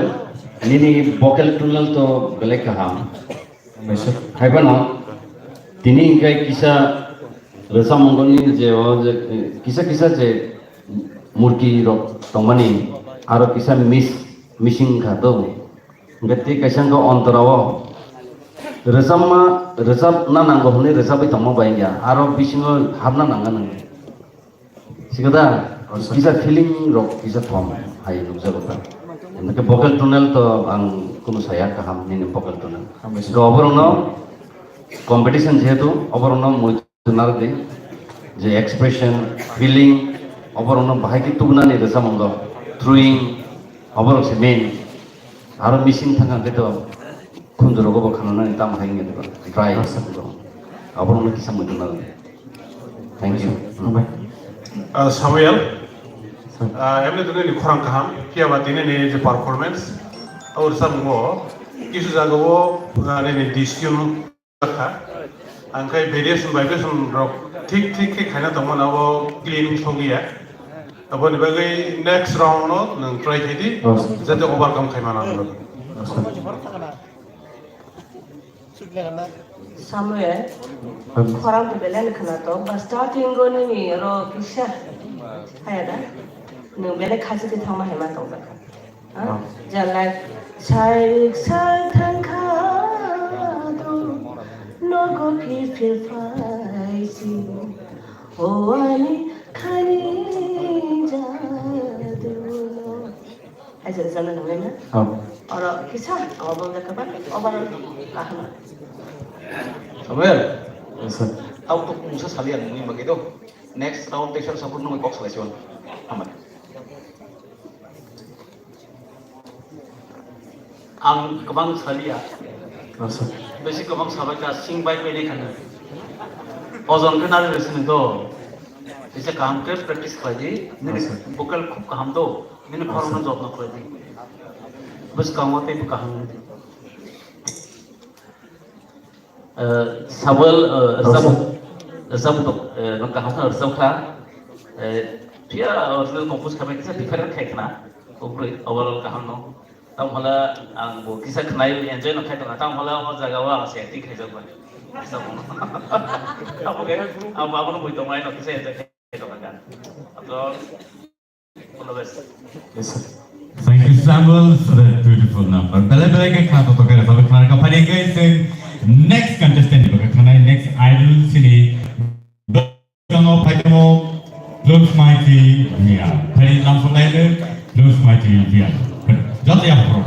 nini vocal tunnel to belai kaham. Hai phano, tini hingkai kisa rwchapmung ni je o je, eh, kisa kisa je murki rok tongmani aro kisa miss, missing kha to. Hingke tei kaisa wngkha ontorao rwchapma, rwchapna nango hwnwi rwchapwi tongma bai wngya, aro bisingo hapna nangya nang. Sikada, kisa feeling rok kisa thom hai nukjago ta. Hingke vocal tunnel to ang kunu saya kaham nini vocal tunnel. Hingke oborokno competition jehetu, oborokno mui Nardi, je expression, feeling, oborokno bahai khe tubunani rwchapmung rok, throwing, oborok se main. Aro missing thangkha khe to khunju rogo bo khananani tamo hai wngya deba, dry. Oborokno kisa muitu nardi. Thank you. Ah, Samuel, ah, emni to nini khorang kaham, phiya ba tini ni je performance, o rwchapmungo kisu jagao, ah, nini discipline kha. Ang khai variation vibration rok thik thik khe khaina tongmano abo clean sogwi ya. Aboni bagwi next round no nwng try khai di, jate overcome khai mano ang. Samuel, khorang to belai khna to, ba starting go nini ro kisa haya da, nwng belai khachi khe thangma hai ma tong jakha. Jalai sarik sal thangkha do, nogo phir phir phaisi, o ani khani jadu no. Hai jala jala nangna. Oro kisa, abo bol jakha ba, overall kaham. Samuel. Yes, sir. Tau to kungsa sali ang ni bagwi do. Next round teacher sabur nungwi kok salai siwan. Hambai. Ang kwbang saliya. Besi kwbang sabai ka sing bai bai ni khana. Ojon khe nari resi ni do. Bisa kaham khe practice khlai di. Nini vocal khub kaham do. Nini khorang no jotno khlai di. Bwskango tei bo kaham wng di. Eh, Samuel, eh, rwchap, rwchap, eh, nwng kaham khe rwchap kha. Eh, phiya original compose khamai kisa different khai khna. Overall kaham no. Tamo hwla ang bo kisa khnai enjoy no khai tongkha. Tamo hwla o jaga o ang se acting khaijak bai. Rwchap no. Abo khe ang bo abono bui tongmai no kisa enjoy khai tongkha. Ato All the best. Yes, sir. Thank you, Samuel, for that beautiful number. Belai belai khe khna to tokera sabai khna ka phani khe se next contestant ni bagwi khna next idol sini. Kano phaitamo Looks Mighty Real. Phani lam sonai le Looks Mighty Real. Jat ya pro.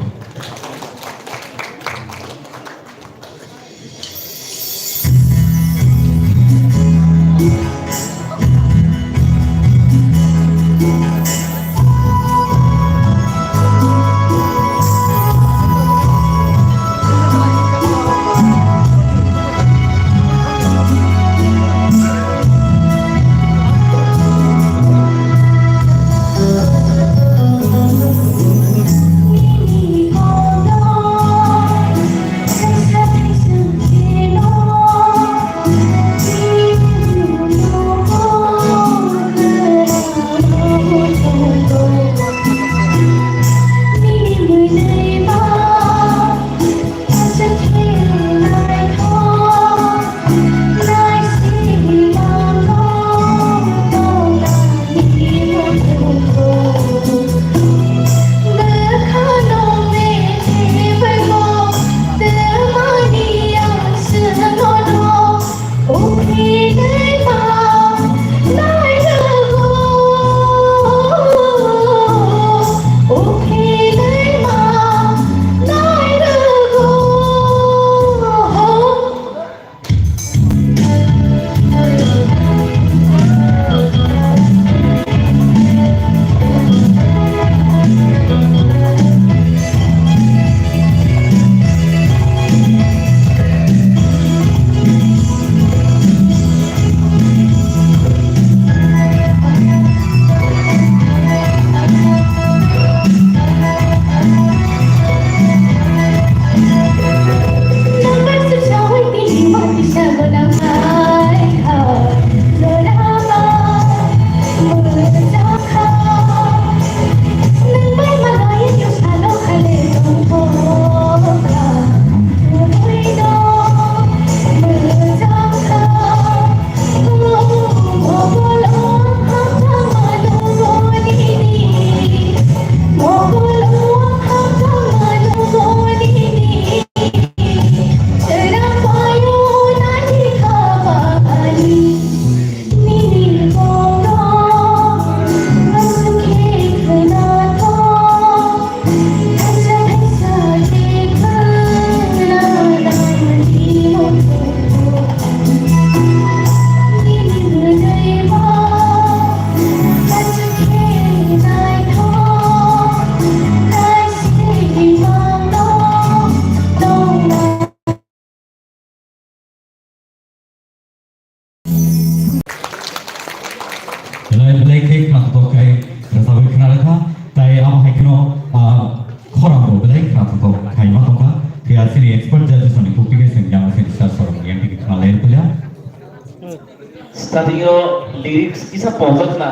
Tini o lyrics kisa pojak na.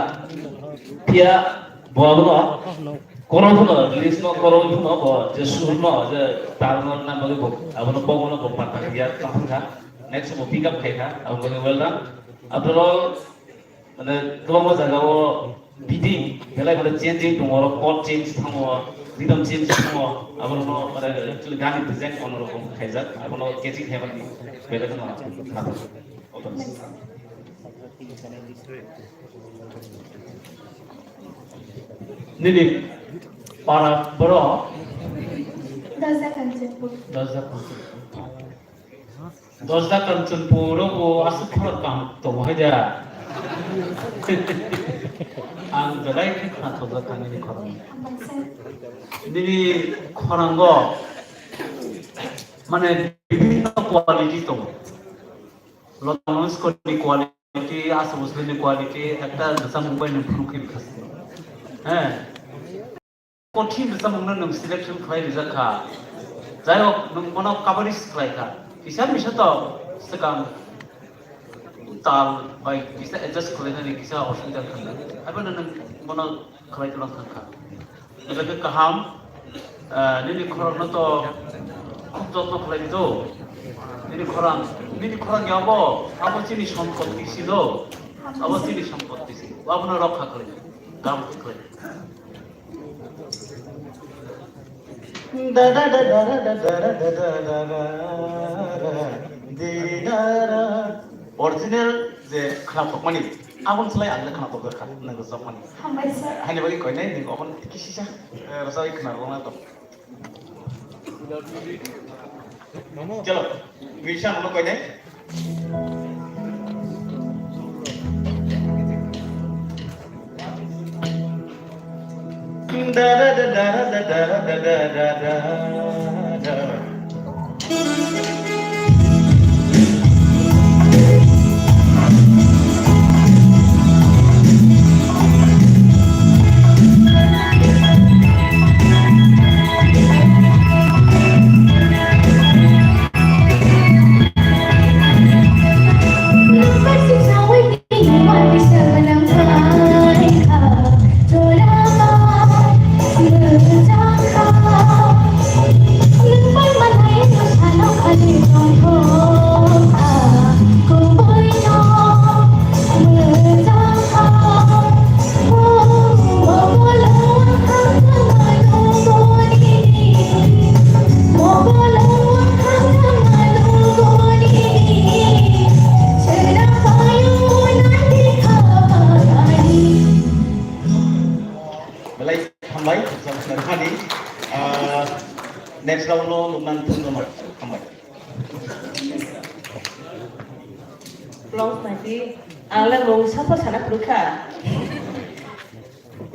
Phiya bo abono koro phuno, lyrics no koro phuno bo je sur no je tal no na bagwi bo abono bo no bo pata ya tang kha. Next bo pick up khai kha. Abo bagwi well done. After all, mane kwbangma jaga o beating belai mane changing tongo, chord change thango, rhythm change thango. Abono mane actually gani design ono rokom khaijak. Abono catching khaimani belai kheno. Nini para borok? Dosda Kanchanpur. Dosda Kanchanpur. Dosda Kanchanpur o bo aswk khorang kam tongo hai da. Ang belai khe khna thokjak kha nini khorang. Nini khorango mane bibhinno quality tongo. Lotano skoni quality, aswk bwswkni quality, ekta rwchapmung bai nwng phunuk khe bwkha se. He. Kothin rwchapmungno nwng selection khlai rijak kha. Jai hok, nwng bono coverage khlai kha. Kisa misa to swkang tal bai kisa adjust khlainani kisa osubida wngkha. Abono nwng bono khlai tongna thang kha. Belai khe kaham, ah, nini khorokno to khub jotno khlai di do. Nini khorang, nini khorang ya bo, abo chini sompotti si do. Abo chini sompotti si. Abono rokha khlai di. Gam khlai di. Original je khwnathokmani, aboni slai ang le khwnathok kha, nang rwchapmani. Hambai sir. Haini bagwi koinai, nini obo kisisa, eh, rwchapwi khwna rwna tong. Chalo, musician no koinai. Belai hambai, Johnson Hani. Ah, next round no nuknang thung no hambai. Vlog naidi, ang le mung sapa sana phuru kha.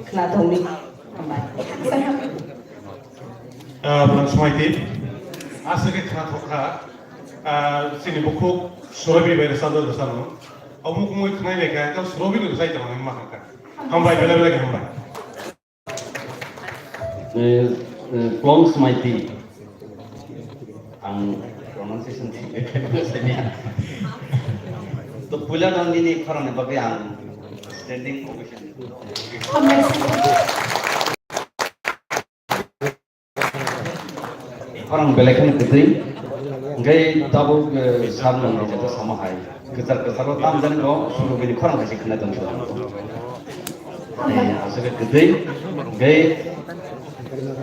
Khna thongni. Hambai. Ah, bulang smaiti. Aswk khe khna thok kha. Ah, chini bukhuk Surabhi bai rwchapjak rwchapmung. Omo khe mui khna bai kha, ekdom Surabhi ni rwchai tong ma kha. Hambai, belai belai khe hambai. Eh, eh, Plong Smaiti. Ang pronunciation thik khe sini. To puila no nini khorang ni bagwi ang standing ovation. Khorang belai kheno kwtwi. Hwnkhe tabuk, eh, sir nang ni jeta sama hai. Kwchar kwcharo tam jani bo Surabhi ni khorang hai se khna tong. Eh, aswk kwtwi. Hwnkhe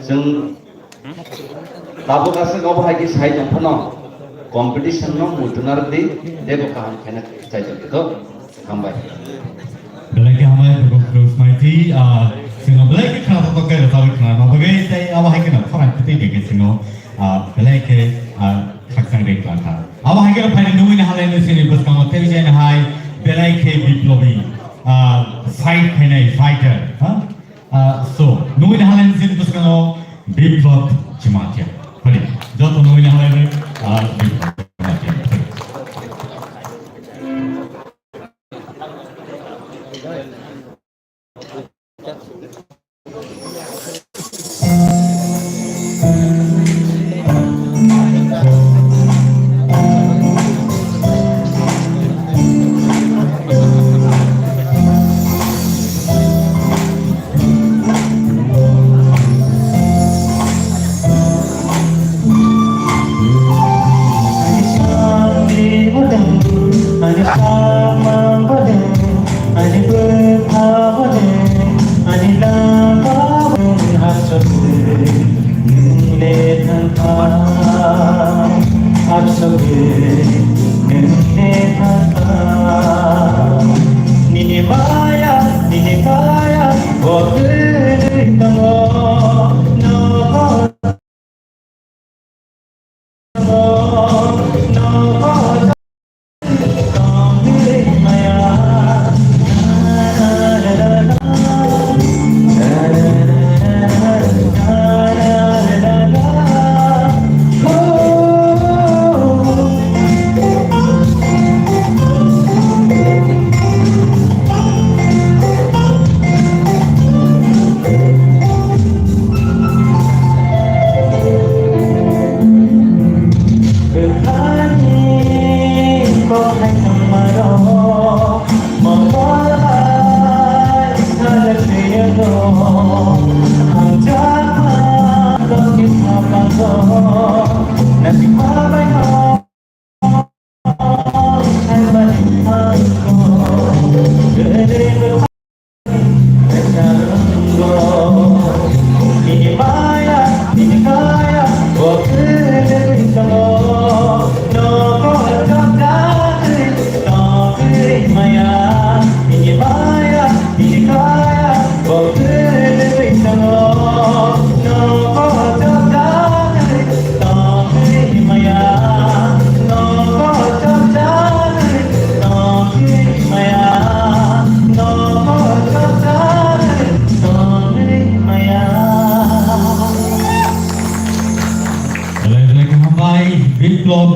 chwng tabuk aswk obo hai khe sai tong phano competition no muitu narwk di, teibo kaham khaina chai tong khe to. Hambai. Belai khe hambai, Bukuk Smaiti, ah, chwngno belai khe khna thok khe rwchapwi khna ma bagwi tei abo hai kheno khorang kwtwi bai khe chwngno, ah, belai khe, ah, khakchang ri khlangkha. Abo hai kheno phaini nungwi ni halai no chini bwskango tei jaina hai belai khe biplobi, ah, fight khainai fighter, ha? Ah, so, nungwi ni halai no chini bwskango Biplab Jamatia. Phani, joto nungwi ni halai bai, ah, Biplab Jamatia. Phani.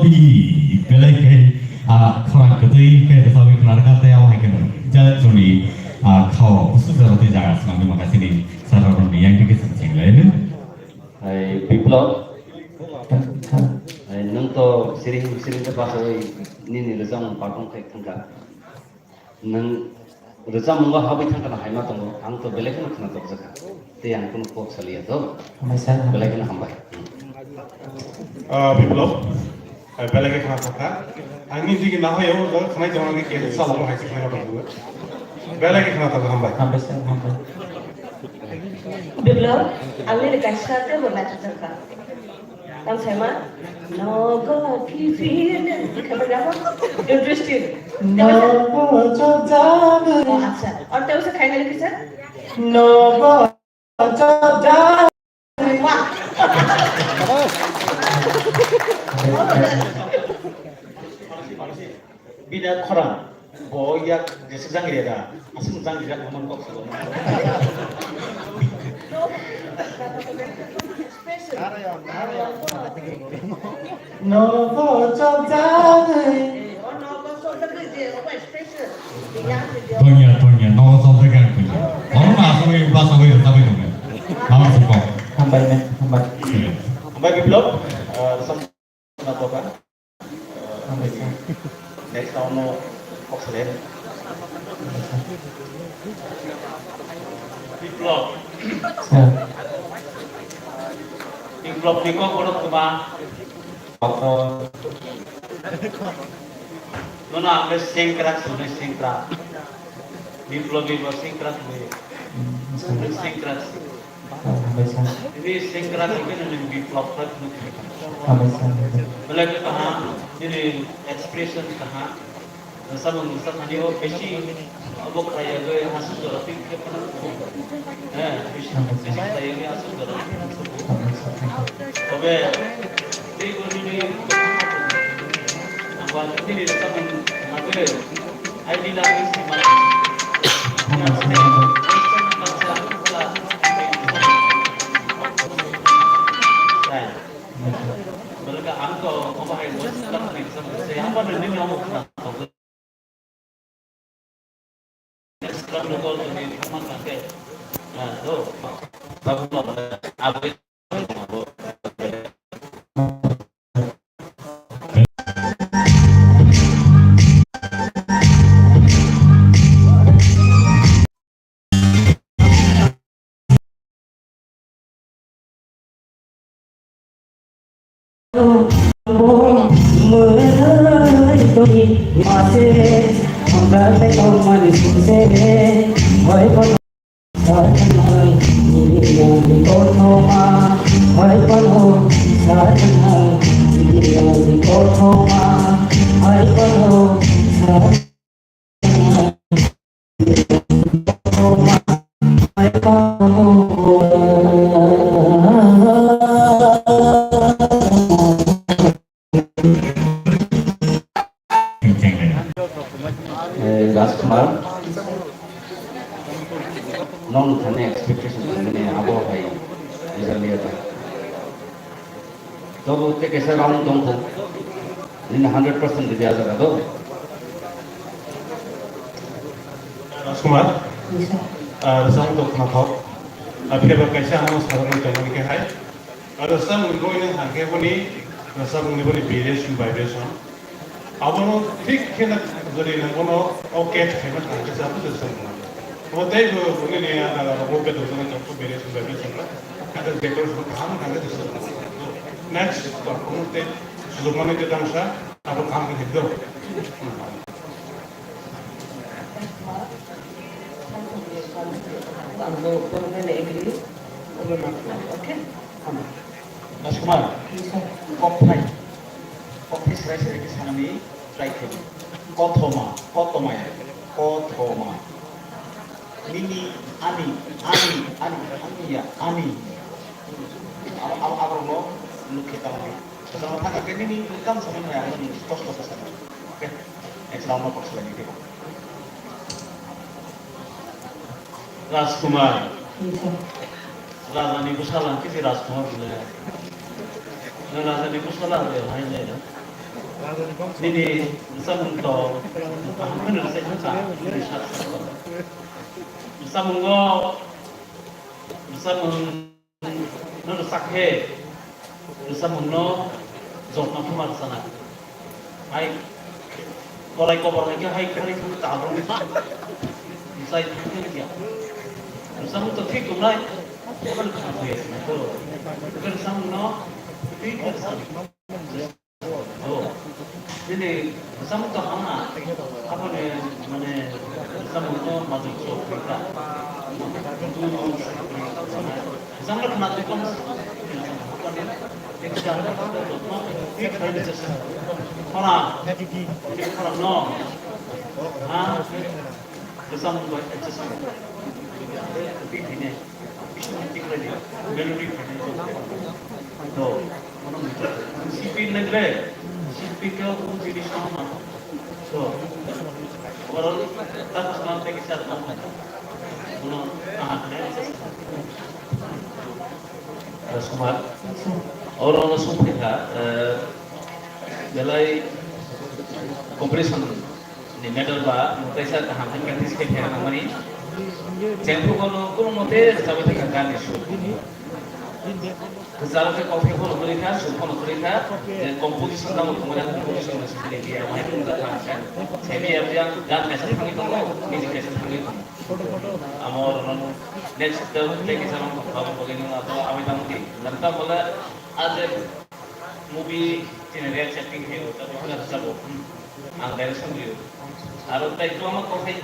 Belai khe, ah, khorang kwtwi khe rwchapwi khna rwkha tei abo hai kheno jat joni, ah, khao kusu jora tei jaga swnamwi makaisini sararokni yang tike swnam chenglaino. Hai Biplab, hai nwng to siring siring khe bachawi nini rwchapmung perform khai thangkha. Nwng rwchapmungo habwi thangkhana haima tongo, ang to belai kheno khna tokjakha. Tei ang kunu kok saliya to. Hambai sir. Belai kheno hambai. Ah, Biplab, ah, belai khe khna tokha. Ang nini digi nahoyo, o jaga khnai tongma khe kesa salamo hai se khnai tongma. Belai khe khna tokha, hambai. Hambai sir, hambai. Biplab, ang nini kaisa teibo naithojakha. Tamo saima, nogo phiphi hwnwi khabar gabo. Interesting. Nogo chopjagwi. Oh, acha. Or tamo sa khaina likhi sa? Nogo chopjagwi. Wah. Bini khorang bo yak jeswk jangri da, aswk jangri da, naman kok sago. Nogo chopjagwi. Tonya, tonya, nogo chopjagwi ang tonya. Ono aswk ba aswk rwchapwi tongkha. Naman sukok. Hambai, ma'am, hambai. Hambai Biplab, eh, sam- Khna tokha. Hambai sir. Next round no kok seleng. Biplab. Sir. Biplab ni kok bono kwma. Nono ang le sengkrak, sengkrak. Biplab ni bo sengkrak, sengkrak. Hambai sir. Ini sengkrak ini nang Biplab khlai phunuk. Hambai sir. Belai khe kaham, nini expression kaham. Samung sa thani o besi abo khlai ya bai aswk jora pik khe phunuk. Eh, besi, besi khlai ya bai aswk jora. Hambai sir. Tobe, tei bo nini, ang ba nini samung ma bai. Eh, Rajkumar, nong thani expectation thangmani abo hai result liya ta. Tobo tei kaisa round tongkha. Nini hundred percent rwdi ah jaga do. Rajkumar, ah, rwchapmung to khnathok. Ah, phiya ba kaisa ano sajaknai tongmani khe hai. Ah, rwchapmung ni bagwi nang hwn khe boni, rwchapmung ni boni variation, vibration. Abono thik khe na jodi nang bono o catch khaima thang khe sa bujo song. Bo tei bo boni ni ya na bo bedo jona chok ko bere song bere song. Ata bedo song kaham thang khe song. Next to ko te sujok mani te tang sa abo kaham khe do. Okay. Rajkumar, kok phai, kok phai serai serai khe sanani try khe. Kothoma, kothoma ya, kothoma. Nini, ani, ani, ani, ani ya, ani. Abo, abo, abo no nuk khe tamo. Kothoma thang khe nini kam samani ya, ani kosto khe sana. Okay, next round no kok selai ni. Rajkumar. Raja ni bwsala khe se Rajkumar bole. Raja ni bwsala de hai le. Nini bwsamung to kaham kheno rwchapmani sa, nini sa sa. Bwsamungo, bwsamung no rwchak khe, bwsamung no jotno thuma rwchana. Hai, korai kobor hai khe hai khari thung ta rwng. Bwsai thung khe ya. Bwsamung to thik tongnai. Kono khna khe ya. Kono bwsamung no thik khe rwchana. Oh. Nini bwsamung to hama, aboni, mane, bwsamung no majwk sok kha. Bwsamung no khna twi kong. Khna, khna no. Ha? Bwsamung bai adjust khlai. Twi thwinai. Bisi twi khlai di. Melody thwinai. To, mono mungsa. C P nai bre. C P khe o jini sound ma. To. Overall, ta khna tei kisa ma. Mono, aha, adjust khlai. Rajkumar, oro no sung phaikha, eh, belai cooperation ni matter ba, kaisa kaham hai practice khe khe nangmani. Jengphru kono, kono mote rwchapwi thangkha gan ni sur. Rwchapwi khe kok khe phano kwrwi kha, sur phano kwrwi kha, je composition tamo thangmani composition no sini dia, mai thangkha. Sini dia, dia gan kaisa thangwi tongo, music kaisa thangwi tongo. Amo rwno next step tei kisa rwng thok thok bagwi nwng abo aboni tamo di. Nang tamo le a je movie chini react acting khe o tamo khe rwchabo. Ang direction rio. Aro tai to ama kothai,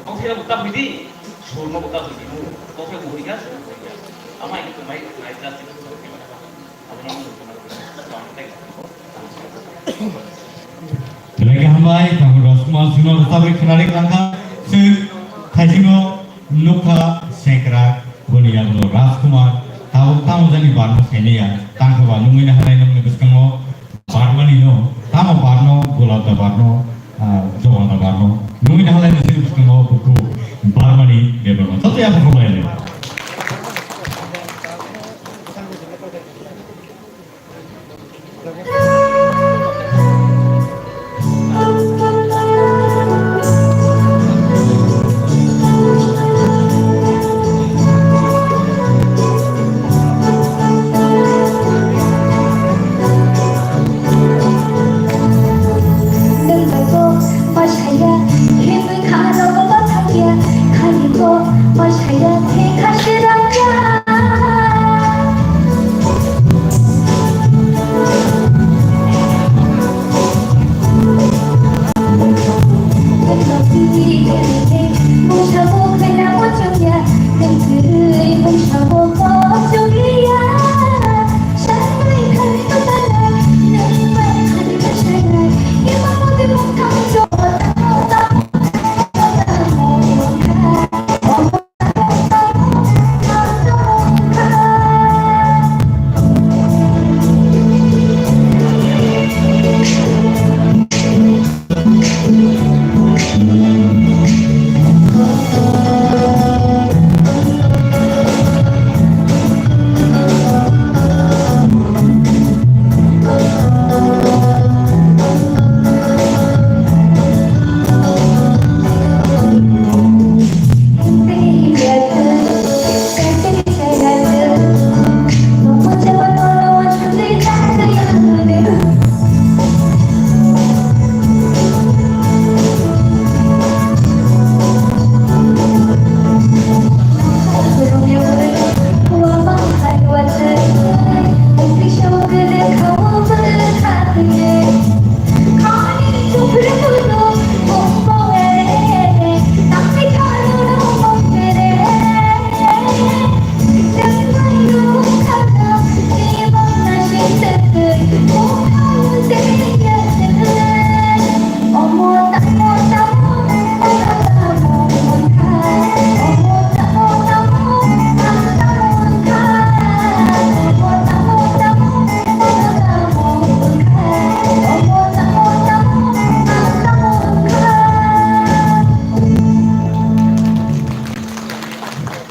kothai buka bidi, sur no buka bidi. Kothai buhoi ga, sur buhoi ga. Ama itu mai, mai just itu. Belai khe hambai, tabuk Rajkumar chwngno rwchabwi khwnarwi khwlangkha. Chwng thaichino nukha sengkrak khuniya bo Rajkumar. Tabuk tamo jani barno sainiya. Tangkha ba nungwi naharnai nokni bwskango barmani no, tamo barno, gulab da barno, ah, joga da barno. Nungwi naharnai nokni bwskango bukhuk barmani bebakno. Joto yapha khublai le.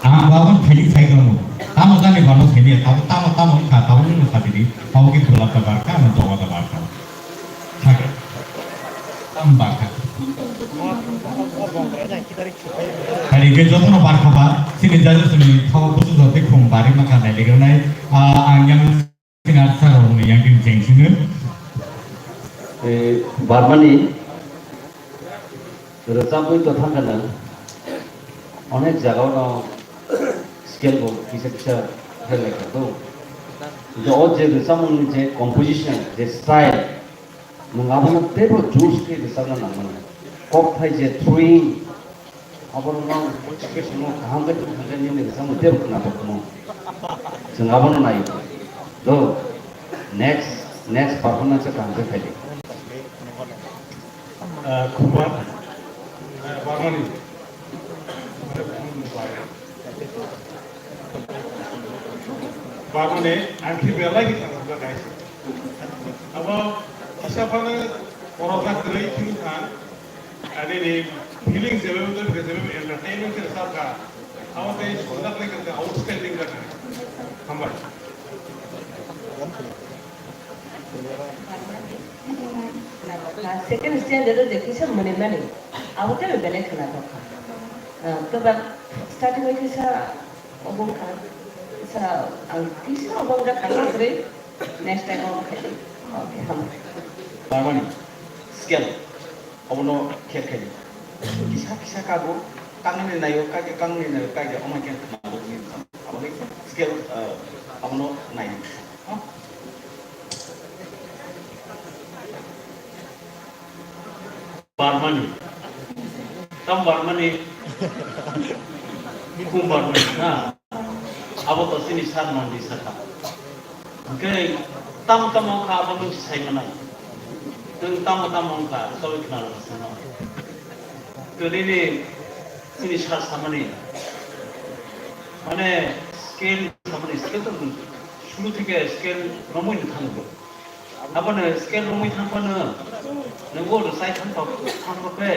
Ang babon thailik sai tongo. Tamo jani bano thailik, tamo, tamo, tamo wngkha, tamo wngkha tini. Tamo khe gulab da barkha, ano joga da barkha. Sakhe. Bakha. Hari ke jotono barkha ba, sini jaju sini thawa kusu jote khum bari makha nai legra nai, ah, ang yang sini atsar rok ni yang kin jeng sini. Eh, Barmani, rwchapwi to thangkha nang, onek jagao no scale bo kisa kisa khlai kha to. Hingke o je rwchapmung ni je composition, je style, nwng abono teibo juice khe rwchapna nangmani. Kok thai je throwing, abono no expression no kaham khe tong thangkhe nini rwchapmung teibo khwnathok no. Chwng abono nai. Do, next, next performance kaham khe khaidi. Ah, Khumbar, ah, Barmani. Barmani, ang khe belai khe thangjak kaisa. Abo kisa phano borok jak kwrwi thwng kha, ani ni feeling jebe bo tong kha, jebe bo entertainment khe rwchap kha. Abo tei swngjak nai khe outstanding kha. Hambai. Second standard o je kisa mwnwi mani, abo tei belai khwnathok kha. Ah, kwbang starting o kisa obo wngkha, kisa ang kisa obo wngkha kha kwrwi, next time obo khai di. Okay, hambai. Barmani scale obono khe khai di. Kisa kisa kago, kangnani naio, kage kangnani naio, kage omo khe khwnago ni. Aboni scale, ah, abono nai. Barmani. Tam Barmani. Kum Barmani na. Abo to sini sar mandi saka. Hingke tam tam wngkha abo nwng sai manai. Nwng tamo tamo wngkha, choli khna rwkha sano. Tini ni sini sar samani. Mane scale samani, scale to sulu thike scale romwi ni thango. Abono scale romwi thang phano, nungbo rwchai thang pa, thang pa khe,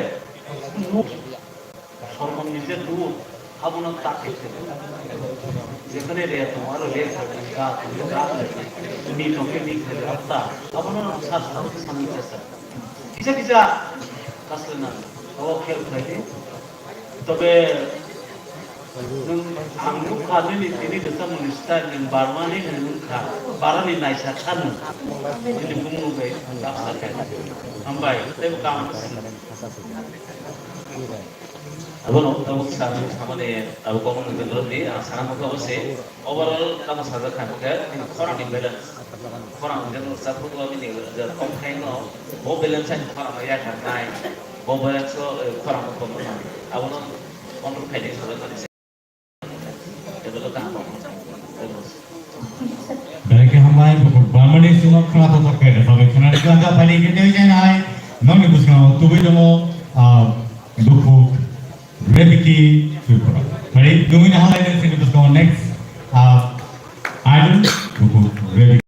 nuk, sormon ni je nuk, abono tak khe khe. Jekhane re tongo, aro re thang ka, ka, ni tong khe ni khe, ta, abono sa, sa, sa, sa, sa. Kisa kisa, kasle na, abo khel khlai di. Tobe nwng ang nukha nini tini rwchapmungni style nwng barmani nwng nukha, barani naisa kha nwng. Nini bumung bai baksa khe. Hambai, tei bo kaham. Abono tabuk sa nwng samani abo kokno nwng tongdi, ang sana mukha bo se. Overall tamo sajak kha hwnkhe nini khorang ni balance. Khorang hwnkhe nwng chapuk o nini je tongthai no bo balance ani khorang no yakar nai. Bo balance o, eh, khorang no tongma nang. Abono control khainai sajak mani se. Tebelo kaham. Belai khe hambai, bukhuk Barmani simo khwna thothok khe, sabai khwna rwkha, kha phai khe tei jai nai, nokni bwskango tubui tongo, ah, bukhuk Rebiki Tripura. Phai, tubui ni hambai, nokni bwskango next, ah, idol, bukhuk Rebiki.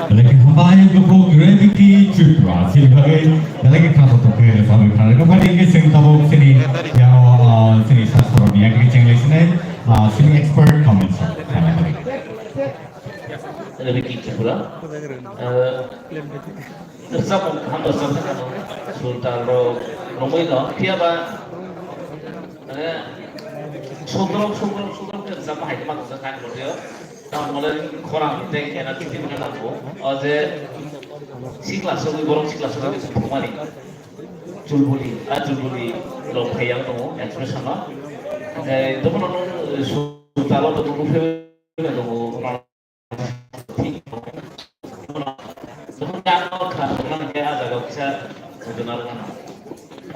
Belai khe hambai buphuk Rebeki Tripura, chini bagwi belai khe kha kotor khe rwchapwi kha. Rwkha phani hwnkhe chwng tabuk chini yang, ah, chini sasrokni yang khe chenglai sinai, ah, chini expert comments rok khaina bagwi. Rebeki Tripura, ah, rwchapmung kaham rwchapnai kha, sur tal rok romwi no, phiya ba, mane, sodrok, sodrok, sodrok khe rwchapma hai khe ma tongsa kha ni mote o. Tamo le khorang tei kena chuti mane nango. O je sikla sogwi, borok sikla sogwi thumani. Chulbuli, a chulbuli rok phai yang tongo, expression no. Tei dophano nung sutalo to nung phai tongo. Dophano ang kha tongo nang khe a jaga kisa jona rwna.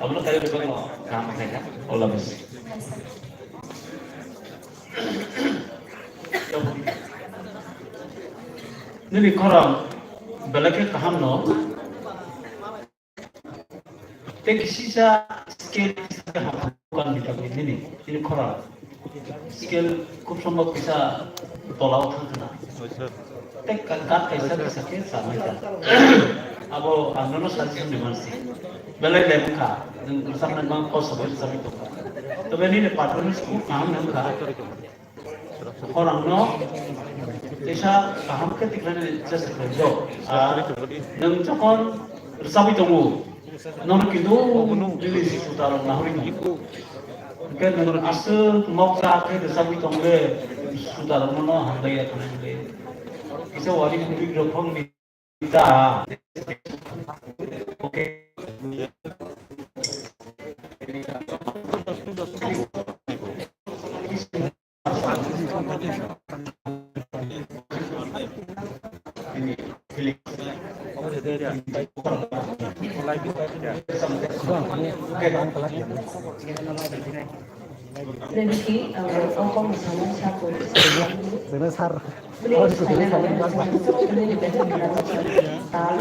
Abono kari bebak no kaham khaikha. All the best. Nini khorang belai khe kaham no. Tei kisisa scale kisa khe hamkha bukan ni bagwi nini, nini khorang. Scale khub sombhob kisa tola o thang khna. Tei ka-, kat kaisa kisa khe chanai ta. Abo ang nono suggestion rwmani se. Belai le wngkha, nwng rwchapnai mang kok sabai rwchapwi tongkha. Tobe nini performance khub kaham wngkha. Khorang no kisa kaham khe tikhlani chesta khlai do. Ah, nwng jokhon rwchapwi tongo, nono kintu nini suta rok nahori no. Hwnkhe nwng aswk moksa khe rwchapwi tong le, suta rok no hambai ya thangwi. Kisa wari phurik rok phang ni ta. Okay. Rebeki, ang o kok ni samung sa kori. Benar, sir. Please, khaina nang. Nini beton khaina nang. Tal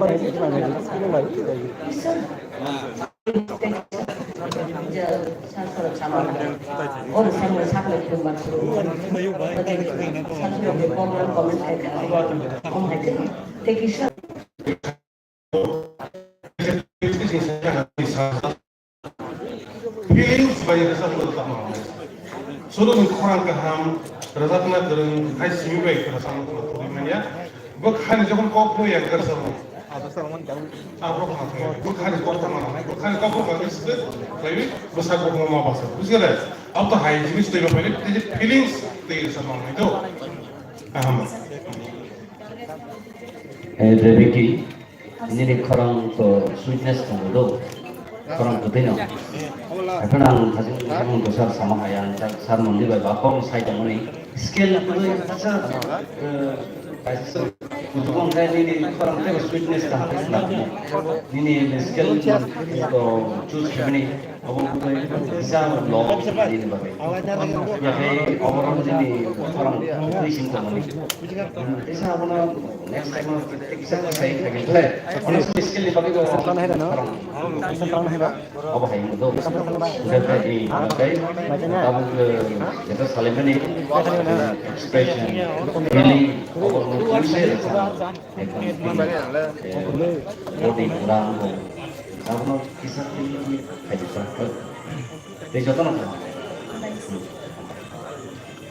bai. Isor. Sa sorok sama. Oro sama sakle khumbar. Sa sorok de comment, comment khai khai. Om hai. Thank you, sir. Feelings bai rwchapmung tamo. Solo nwng khorang kaham, rwchapna kwrwng, hai simi bai rwchapmung tamo thogwi manya. Bo khani jokhon kok bo yang rwchapmung. Abo kha khe, bo khani kok tamo, bo khani kok bo kha khe sibit, khlaiwi bwsak bo ma basa. Bujhale? Abo to hai jinis twi ba phaile, tei feelings twi rwchapmung hai do. Kaham. Eh, Rebeki, nini khorang to sweetness tongo do. Khorang to tino. Ekhon ang thajin khorang to sir sama hai ang sir mondi bai ba kok sai tongmani. Scale to sir, eh, kaisa sir kutubu ang kai nini khorang to sweetness ta. Nini scale to choose khaimani. Obo wngkha kisa log nini bagwi. Yakhai oborok nini khorang twi sing tongmani. Kisa abono next time o kisa kisa khai khe. Onek skill ni bagwi bo khorang. Obo hai wngkha. Bujaknai ni bagwi tabuk jesa salimani expression, feeling, obo wngkha. Body pura wngkha. Abono kisa kisa khai khe. Tei jotono kha.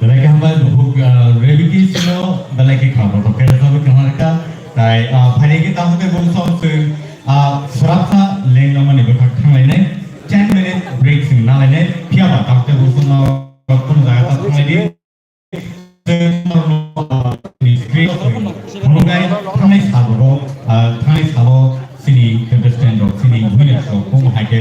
Belai khe hambai buphuk, ah, Rebeki sino belai khe kha kotor khe rwchapwi tongkha. Tai, ah, phaini khe takhuk tei buphuk song chwng, ah, swrapsa lengna mani bwkhak thanglainai. Ten minute break chwng nalainai. Phiya ba takhuk tei buphuk song no kunu jaga ta thanglaidi. Thangwi, thangwi sabo, ah, thangwi sabo chini contestant rok, chini winners rok, kung hai khe